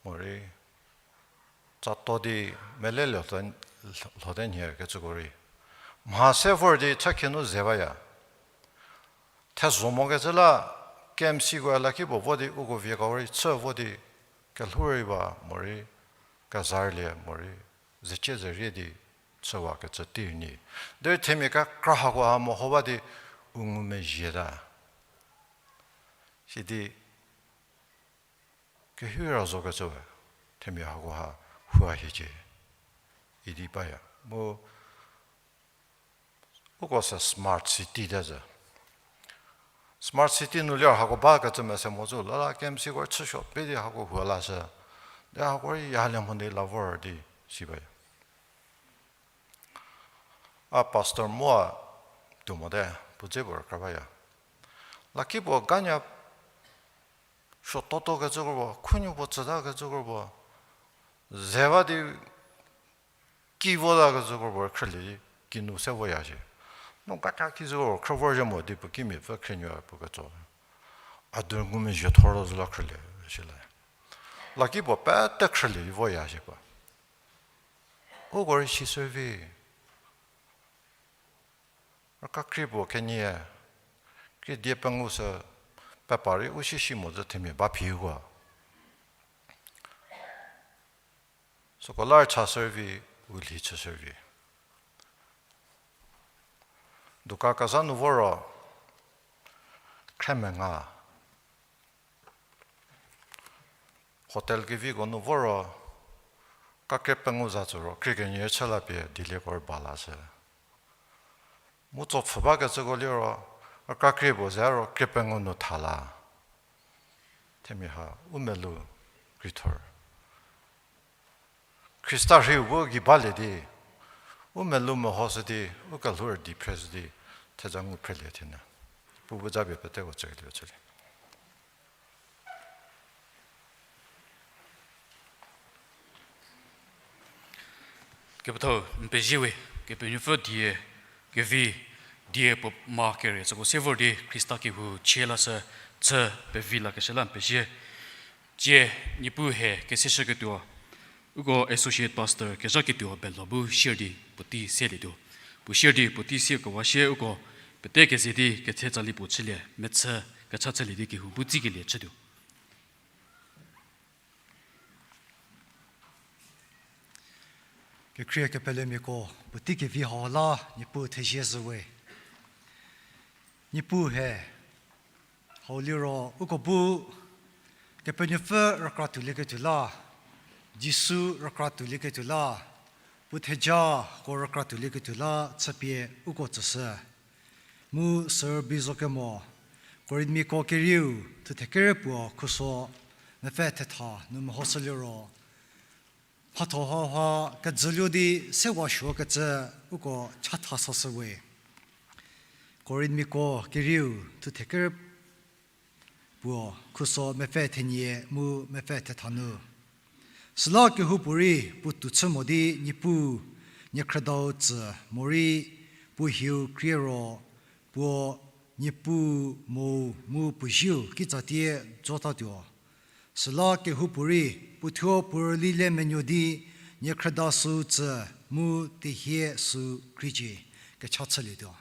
morei, tsato di mele lhote, lhote nhie kecüko rei. Mha se vor di tsakhie nu ze baya. Thezho mokecü la, K M C ko la ki puo vo di uko vie kau rei chü vo di kelhou rei ba morei, kezarlie morei, zecie zerie di chüwakecü tei nyi. Derei themia kekra hakoha meho ba di u ngumezhieta. Sidi, kehira zokecü we, themia hakoha hua hiecie. Idi baya. Mu, uko se smart city te zü. Smart city nu lir hako bakecü mese mo zo la la K M C ko chüsuo pie di hako hua lashü. Di hako rei yalie mo di la vor di si baya. A pastor moa tuo mote, puo dze puo rükra baya. Lakipuo ganya suototo kecü kro puo, khunuo puo tsüta kecü kro puo, ze ba di ki vota kecü kro puo khrülie di, kinu se voya shie. No ganya ki zü kro khrü vorzhie mo di puo kimiapfü khrienuo puo ketso. A du ngumezhie thor zü la khrülie shie le. Lakipuo pete khrülie di voya shie puo. Uko rei si shü vi. Raka krie puo kenie, krie die pengou sü, pepa rei u si si mo zü themia ba phi uko. Süko lar cha shü vi, u lhi chü shü vi. Dukan kezha nu vo ro, khremenga. Hotel keviko nu vo ro, kakre pengou za tsü ro, krie kenie chü la pie dielieko rei ba lashü. Mu tso pfhü bakecüko liro, a kra krie puo ze ro krie pengou nu tha la. Themia ha, u melou krithor. Khrista rhiu bu gei balie di, u melou mehoshü di, u kelhou rüdi phreshü di, theja ngu phrelie thenu. Pu bu japie peteko tsükelie chülie. Kepethau, n pezie we, Kepenuopfü die, kevi, die puo ma kere süko se vor di Khrista kehou chie lashü, chü pevi lakeshü la n pezie. Tsie, Niepuu he keseshüketuo, uko associate pastor kezhaketuo belho bu share di puotei selietuo. Puo share di puotei siekewa shie uko pete keze di ketse tsali puo chülie, mechü kecha chülie di kehou bu tsikelie chütuo. Kekhrie kepelemiako, puotei kevi hau la Niepuu thezie zhü we. Niepuu he, hau liro uko bu Kepenuopfü rükra tuolieketuo la, Jisu rükra tuolieketuo la, puo thejako rükra tuolieketuo la chüpie uko tsüshü. Mu sürübei zo kemo, Korinthmiako kerieu, thuthe kere puo khuso, mepfü thetha nu mehoshü liro, mhatho hauha kejüluo di sewa suokecü uko chatha sashü we. Korinthmiako kerieu, thuthe kere puo khuso mepfü thenie mu mepfü thetha nu. Süla kehoupuorei puo tuo chü mo di Niepuu niekhrüdau tsü morei puo hieu krie ro puo Niepuu mo mu puo zieu kitsatie jotatuo. Süla kehoupuorei puothuo puo rüli le menuo di niekhrüda süu tsü mu tehie süu kriecie kecha chülietuo.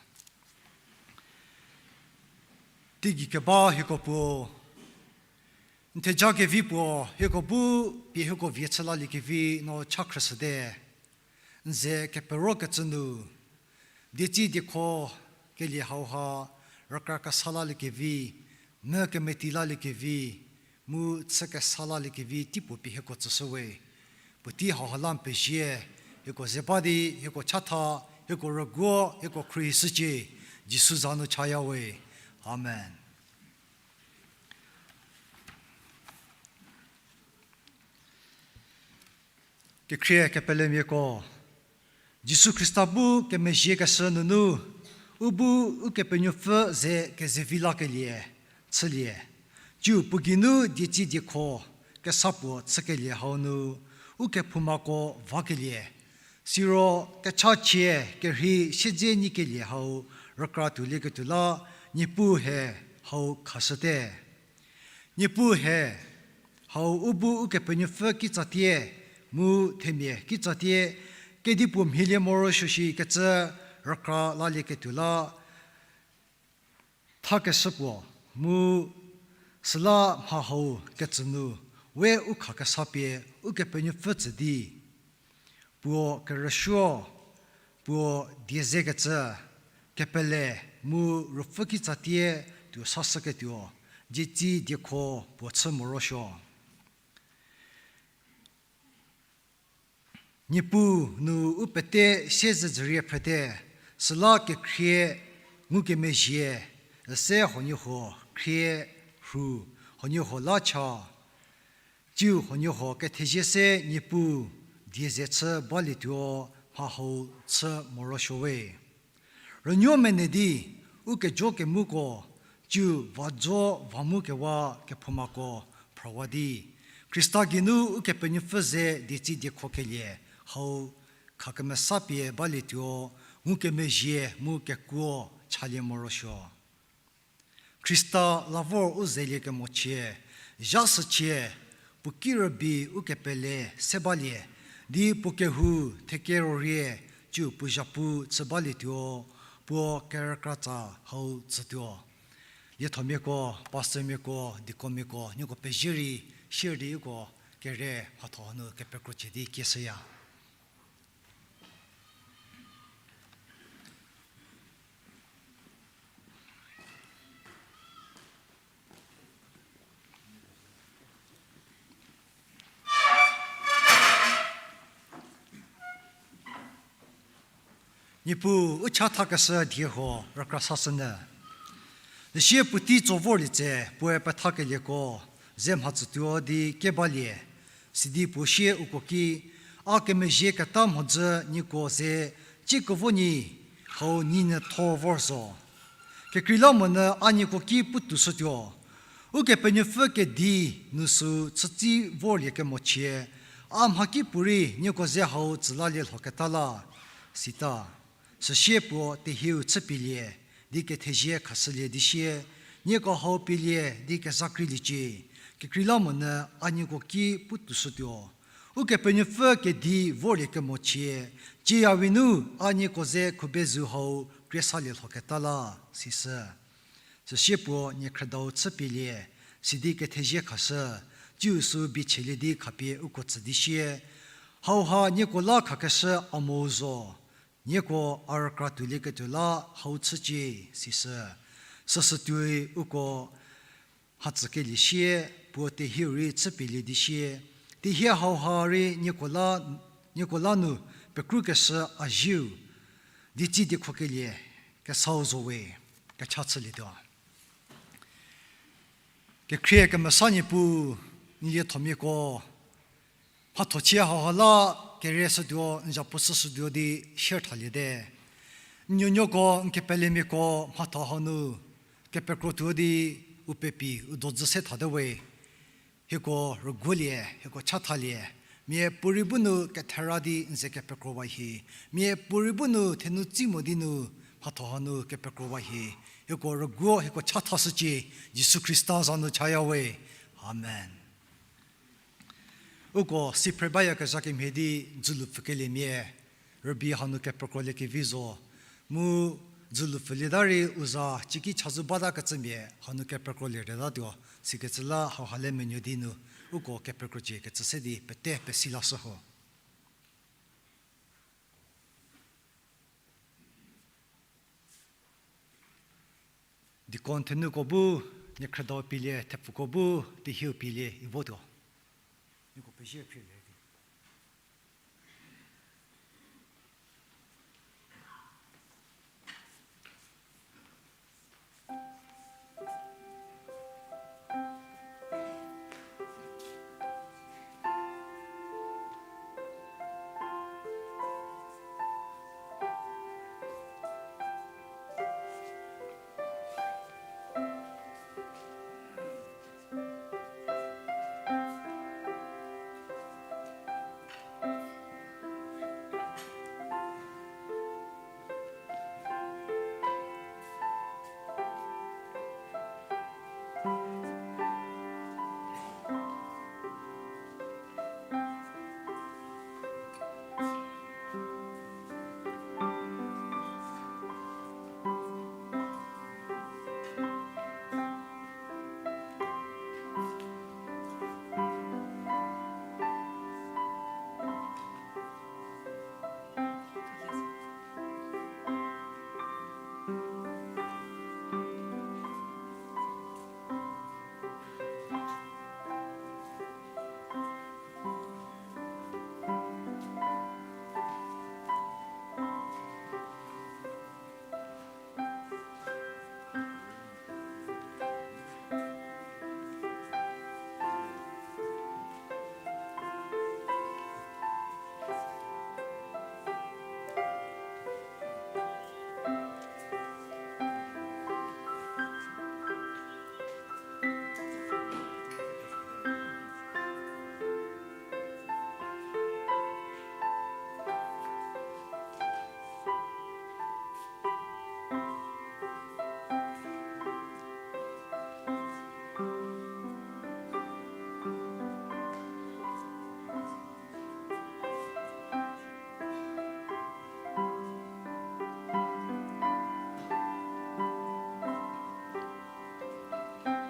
Teigei keba hieko puo, n theja kevi puo, hieko bu pie hieko vie chü laliekevi no cha khrüshüte. N ze keperokecü nu, dietsi diekho kelie hauha, rükra kesa laliekevi, mü kemeti laliekevi, mu chü kesa laliekevi teipuo pie hieko tsüshü we. Puotei hauha la n pezie, hieko ze ba di, hieko chatha, hieko rüguo, hieko khruohishücie, Jisu za nu chaya we. Amen. Kekhrie kepelemiako, Jisu Khrista bu kemezhiekeshü nunu, u bu Ukepenuopfü ze kezevi lakelie chülie. Tsiu puo geinu dietsi diekho kesa puo chükelie hau nu, ukephoumako vakelie. Siro kechachie kerhei siedze nyikelie hau rükra tuolieketuo la, Niepuu he hau khashüte. Niepuu he, hau u bu Ukepenuopfü kitsatie, mu themia kitsatie, kedipuo mhilie morosuo shikecü rükra lalieketuo la, thakeshü puo, mu süla mha hau ketsü nu, we u khakesa pie Ukepenuopfü tsü di, puo kerüsuo, puo die zekecü, kepele mu ruopfü kitsatie tuo sashüketuo, dietsi diekho puo chü morosuo. Niepuu nu u pete siezedzürie phrete, süla kekhrie ngukemezhie, üse huoniehuo khrie rhu, huoniehuo la cha, tsiu huoniehuo kethezie se Niepuu die ze chü balietuo mha hau chü morosuo we. Rünuo mene di, u kejo kemuko, tsiu va jo va mu kewa kephoumako phrawa di, Khrista geinu Ukepenuopfü ze dietsi diekho kelie hau khakemesa pie balietuo ngukemezhie mu kekuo chalie morosuo. Khrista la vor u zeliekemo chie, zha shücie, puo ki rübei u kepele se balie, di puo kehou thekero rie, tsiu puo zhapu chü balietuo, puo kerükratsa hau tsütuo. Liethomiako, pastormiako, deaconmiako, nieko pezie rei, share di uko kere mhatho nu kepekrochie di kieshüya. Niepuu, u chathakeshü die huo rükra sashünyü. Süsie puotei tso vorlie tse, puoe pethakelieko ze mhatsütuo di kebalie, sidi puo sie uko ki, a kemezhie keta mhodzü nieko ze ciekevo nyi hau nyinyütho vor zo. Kekreilamonyü a nieko ki putuoshütuo. Ukepenuopfü kedi nu süu chütsi vorlie kemochie, a mhakipuorei nieko ze hau tsülalie lhoketa la, sita. Süsie puo tehieu chüpielie di kethezie khashülie di sie, nieko hau pielie di kezakreiliecie, kekreilamonyü a nieko ki putuoshütuo. Ukepenuopfü kedi vorlie kemochie, cieyawi nu a nieko ze khubezü hau kriesalie lhoketa la, sishü. Süsie puo niekhrüdau chüpielie, sidi kethezie khashü, tsiu süu bichielie di khapie uko tsü di sie, hauha nieko la khakeshü a mo zo, nieko a rükra tuolieketuo la hau chücie, sishü. Süsütuoi uko mhatsükelie sie, puo tehieu rei chüpielie di sie, teihi hauha rei nieko la, nieko la nu pekrukeshü a zieu, di tsi diekhokelie kesau zo we, kecha chülietuo. Kekhrie kemesa Niepuu, n liethomiako, mhathochie hauha la kerieshütuo, n zapuo shüshütuo di sier thaliete. N nuonuoko, n kepelemiako mhatho hanu kepekrotuo di u pepi u dozü se thate we. Hieko rüguolie, hieko chathalie, miapuorei bu nu kethera di n ze kepekrowa hie, miapuorei bu nu thenu tsi mo di nu mhatho hanu kepekrowa hie, hieko rüguo, hieko chathashücie, Jisu Khrista za nu chaya we. Amen. Uko siphre bayakezha kemhie di dzülu pfükeliemia rübei hanu kepekrolie kevi zo, mu dzülu pfülieta rei u za ciki chazou bata kecümia hanu kepekrolie rütatuo, sikecü la hauha le menuo di nu uko kepekrocie kecü se di pete pesi lashü ho. Deacon thenuko bu, niekhrüdau pielie, thepfuko bu, tehieu pielie, i votuo. Nieko pezie phrilie di.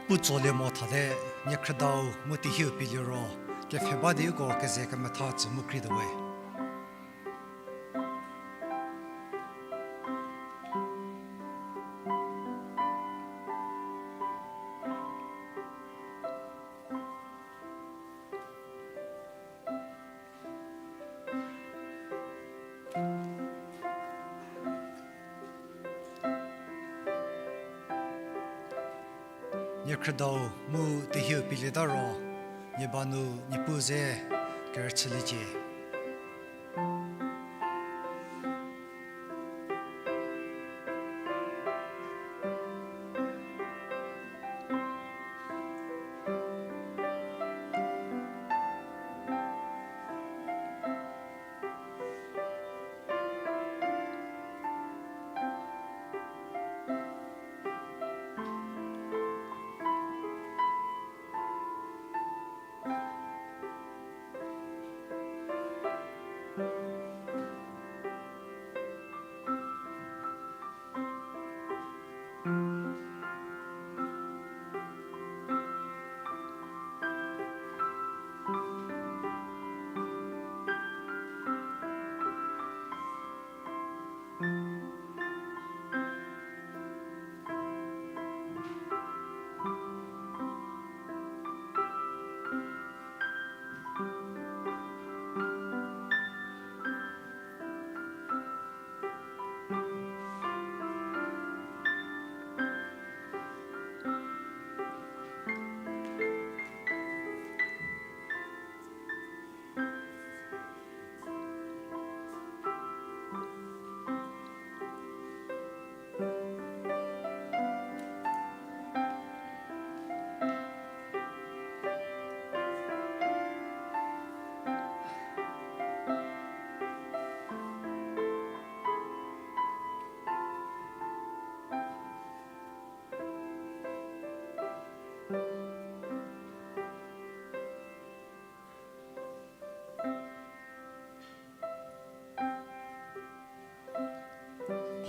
Pu tsolie mo thate, niekhrüdau mu tehieu pie liro, kepfhe ba di uko keze kemetha tsü mu krietuo we. Nie khrüdau mu tehieu pielieta ro, nie ba nu Niepuu ze kerüchüliecie.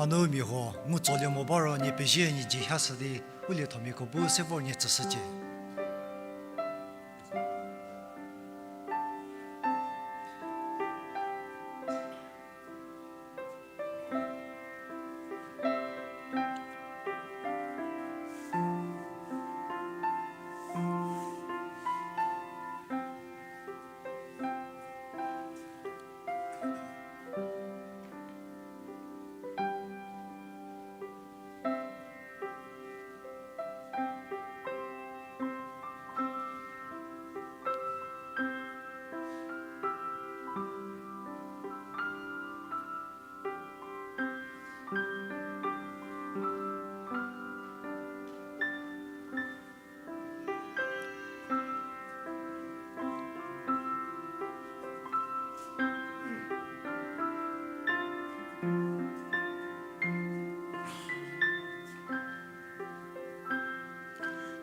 Hanu mia huo ngu tsolie mo ba ro nie pezie nie dzie hashü di, u liethomiako bu se vor nie tsüshücie.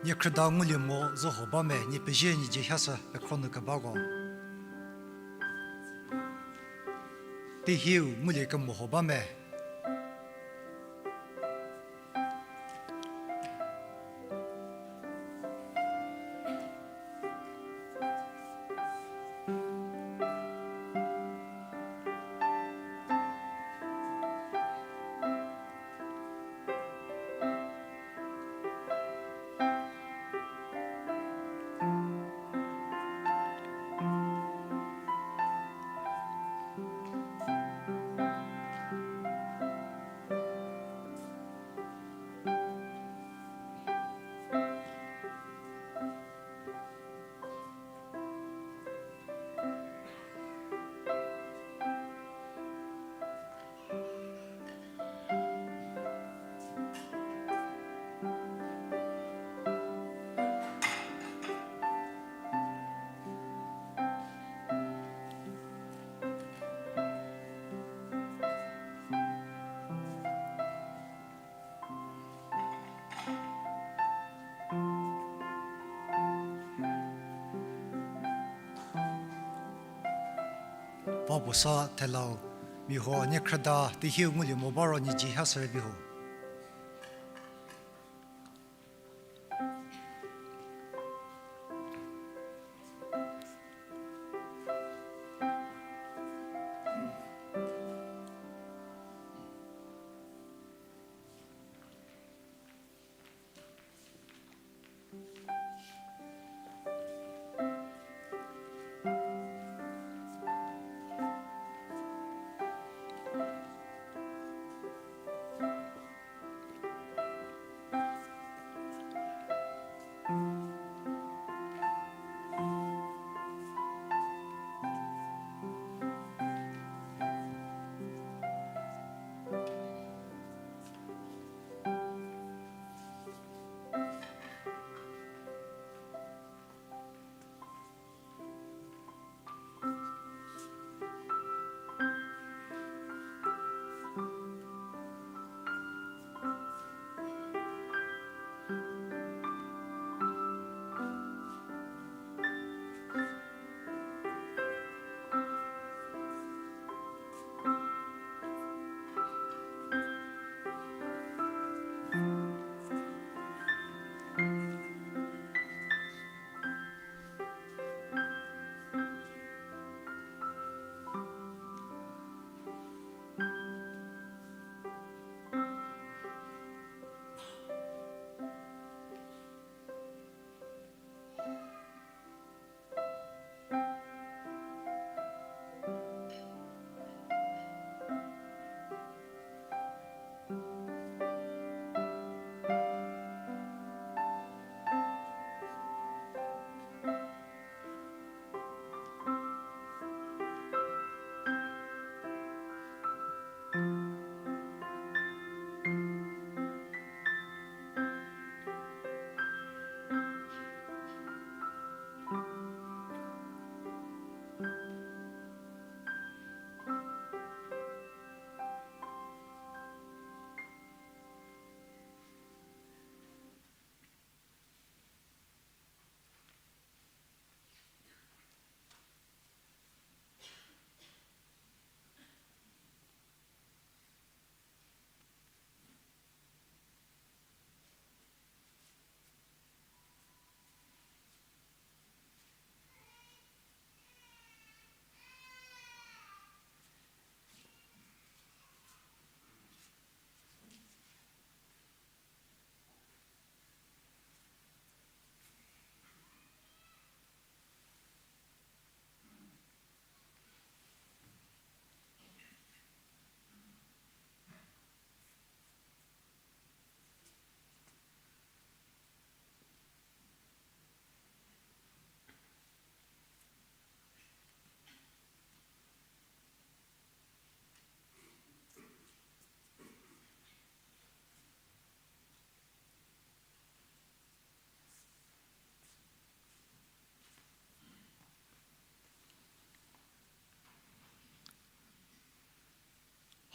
Nie khrüda ngulie mo zo huo ba me, nie pezie nie dzie hashü pekhro nu kebako. Tehieu ngulie kemo huo ba me. Va puo sa thelau, mia huo nie khrüda tehieu ngulie mo ba ro nie dzie hashü rei vi ho.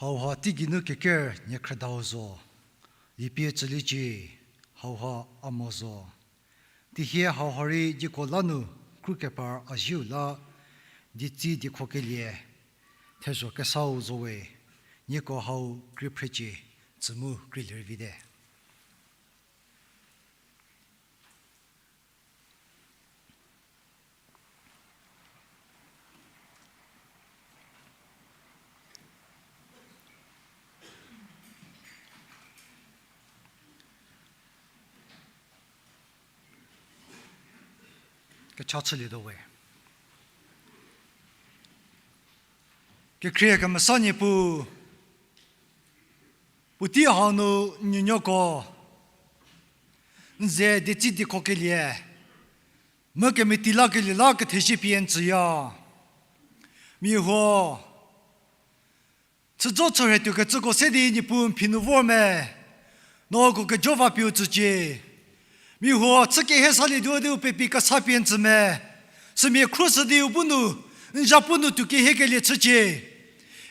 Hauha teigei nu keker niekhrüdau zo, lipie tsüliecie, hauha a mo zo. Tihie hauha rei dieko la nu krukepar a zieu la, dietsi diekhokelie, thezho kesau zo we, nieko hau krie phrecie, tsü mu krie lervite. Kecha chülietuo we. Kekhrie kemesa Niepuu, puotei hau nu n nuonuoko n ze dietsi diekhokelie, mu kemeti lakelie la kethezie pie n tsüya. Mia huo, chüzo chürhei tuokecüko se di Niepuu n phi nu vor me, no uko kejo va pie u tsücie. Mia huo chü kehie salietuo di u pepi kesa pie n tsü me, sümia khruoshü di u bu nu, n zapu nu tuo kehiekelie chücie.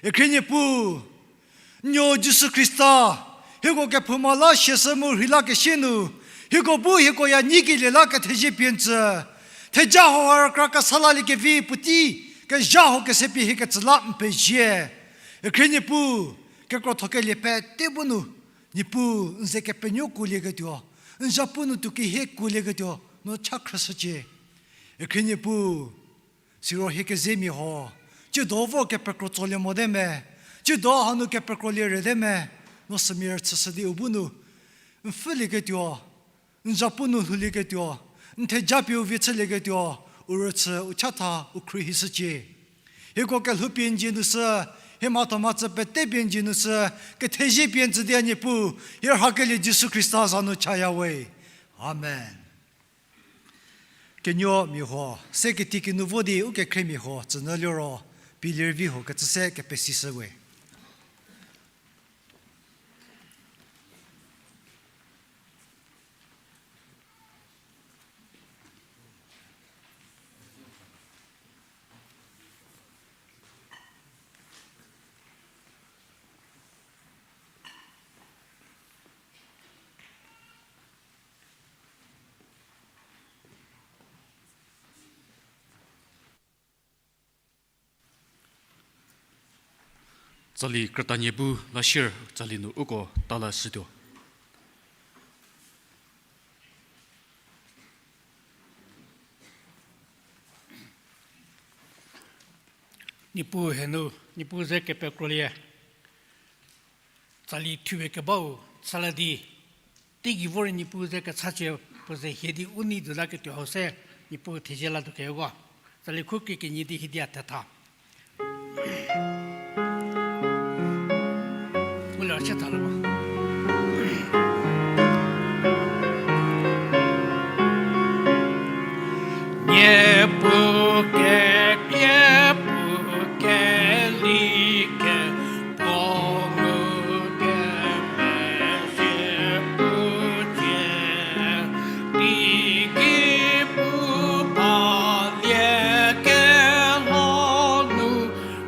Ekhrie Niepuu, n nuo Jisu Khrista, hieko kephouma la siashü mu rhei lakesie nu, hieko bu hieko ya nyikelie la kethezie pie n tsü. Theja hauha rükra kesa laliekevi puotei, kezha hau kese pie hieketsü la n pezie. Ekhrie Niepuu, kekrothokelie pete bu nu, Niepuu n ze kepenuo kuolieketuo, n zapu nu tuo kehie kuolieketuo, no cha khrüshücie. Ekhrie Niepuu, siro hie kezemia huo, tsiedo vor kepekro tsolie mote me, tsiedo hanu kepekrolie rete me, no sümia rüchüshü di u bu nu, n pfhülieketuo, n zapu nu lhoulieketuo, n theja pie u vie chülieketuo, u rüchü, u chatha, u khruohishücie. Hieko kelhou pie n dzie nu shü, hie mhatho mhachü pete pie n dzie nu shü, kethezie pie n tsü di a Niepuu, hie rhakelie Jisu Khrista za nu chaya we. Amen. Kenuo mia huo, se keti kinu vo di u kekhriemia huo tsünyü liro, pilie rüvi huo kecü se kepesishü we. Tsali krütanie bu la sier tsali nu uko tala shütuo. Niepuu henu, Niepuu ze kepekrolie. Tsali thupie kebau, sala di, teigei vor Niepuu ze kechachie puo ze hie di u nei tuo laketuo hau se, Niepuu thezie latuo keko. Tsali khu kekenie di hie di a thetha. Nguliro chü tha lo ba. Niepuu kekrie pu keli kepuo ngu kemezhie pu tie, teigei pu balie kelhou nu,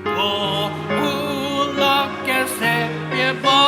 puo u la kese pie ba.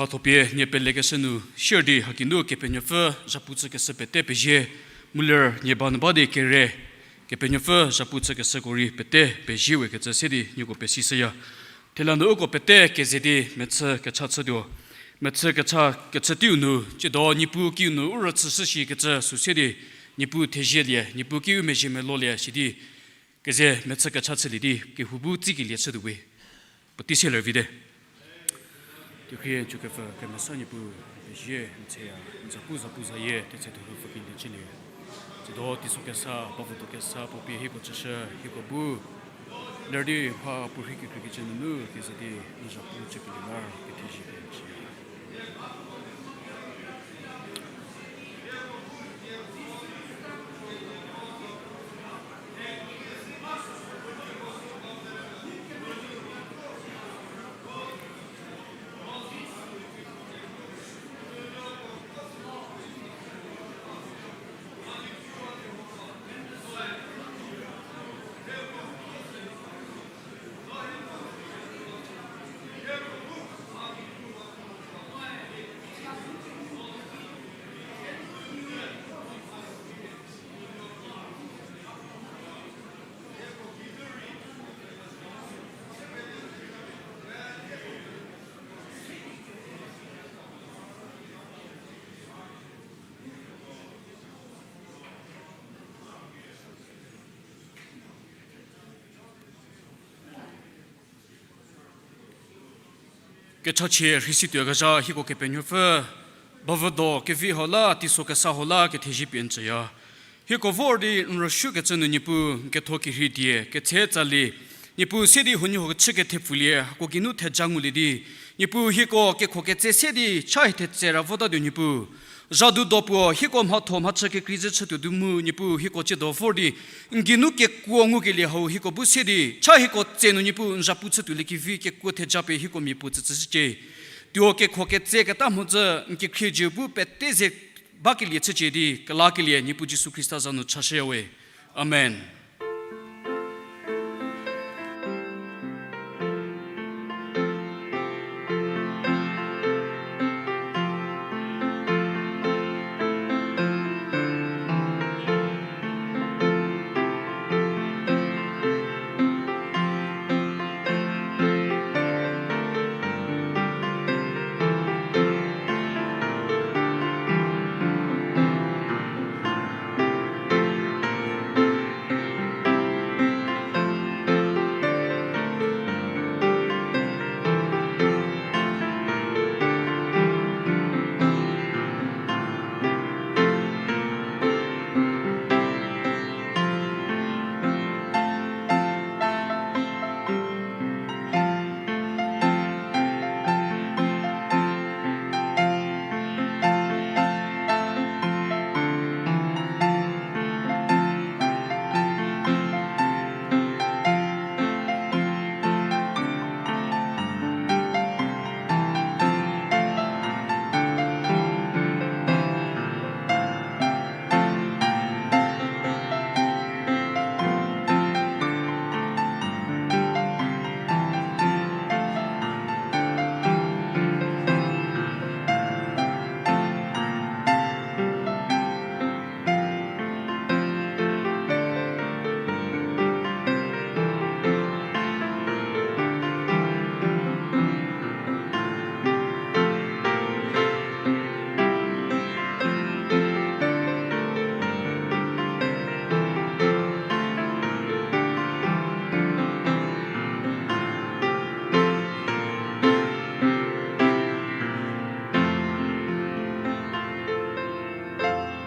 Thopie nie pelekeshü nu share di haki nu Kepenuopfü zhapu chükeshü pete pezie, mu ler nie ba nu ba di kere, Kepenuopfü zhapu chükeshüko rei pete pezie we kecü se di nieko pesishüya. Thela nu uko pete keze di mechü kecha chütuo. Mechü kecha kechü teiu nu, tsiedo Niepuu kiu nu u rüchüshü shikecü sü se di, Niepuu thezielie, Niepuu kiu mezhie melolie sidi, keze mechü kecha chülie di kehou bu tsikelie chütuo we. Puotei se ler vite. Kekhrie, Jokepfü, kemesa Niepuu, pezie, n tsüya, n zapu zapu zayie, tetse thupfü kelie chülie. Tsiedo teiso kesa, bavüdo kesa, puo pie hieko chüshü, hieko bu ler di mha puorhi kekreikecü nunu keze di n zapu chükelie la kethezie pie n tsüya. Kechachie rhei situokezha hieko Kepenuopfü, bavüdo kevi hau la, teiso kesa hau la, kethezie pie n tsüya. Hieko vor di n rüsuokecü nu Niepuu, n ketho kerhei die, ketse tsali, Niepuu se di huoniehuo chü kethepfulie, hako geinu theja ngulie di, Niepuu hieko kekho ketse se di, cha hie thetse ra votatuo Niepuu. Zhadu do puo, hieko mhatho mhachü kekreizhü chütuo du mu, Niepuu hieko tsiedo vor di, n geinu kekuo ngukelie hau hieko bu se di, cha hieko tse nu Niepuu n zapu chütuoliekevi kekuo theja pie hieko mia puo tsütsüshücie. Tuo kekho ketse keta mhodzü n kekhrie jü bu pete ze bakelie chücie di, kelakelie Niepuu Jisu Khrista za nu chashüya we. Amen.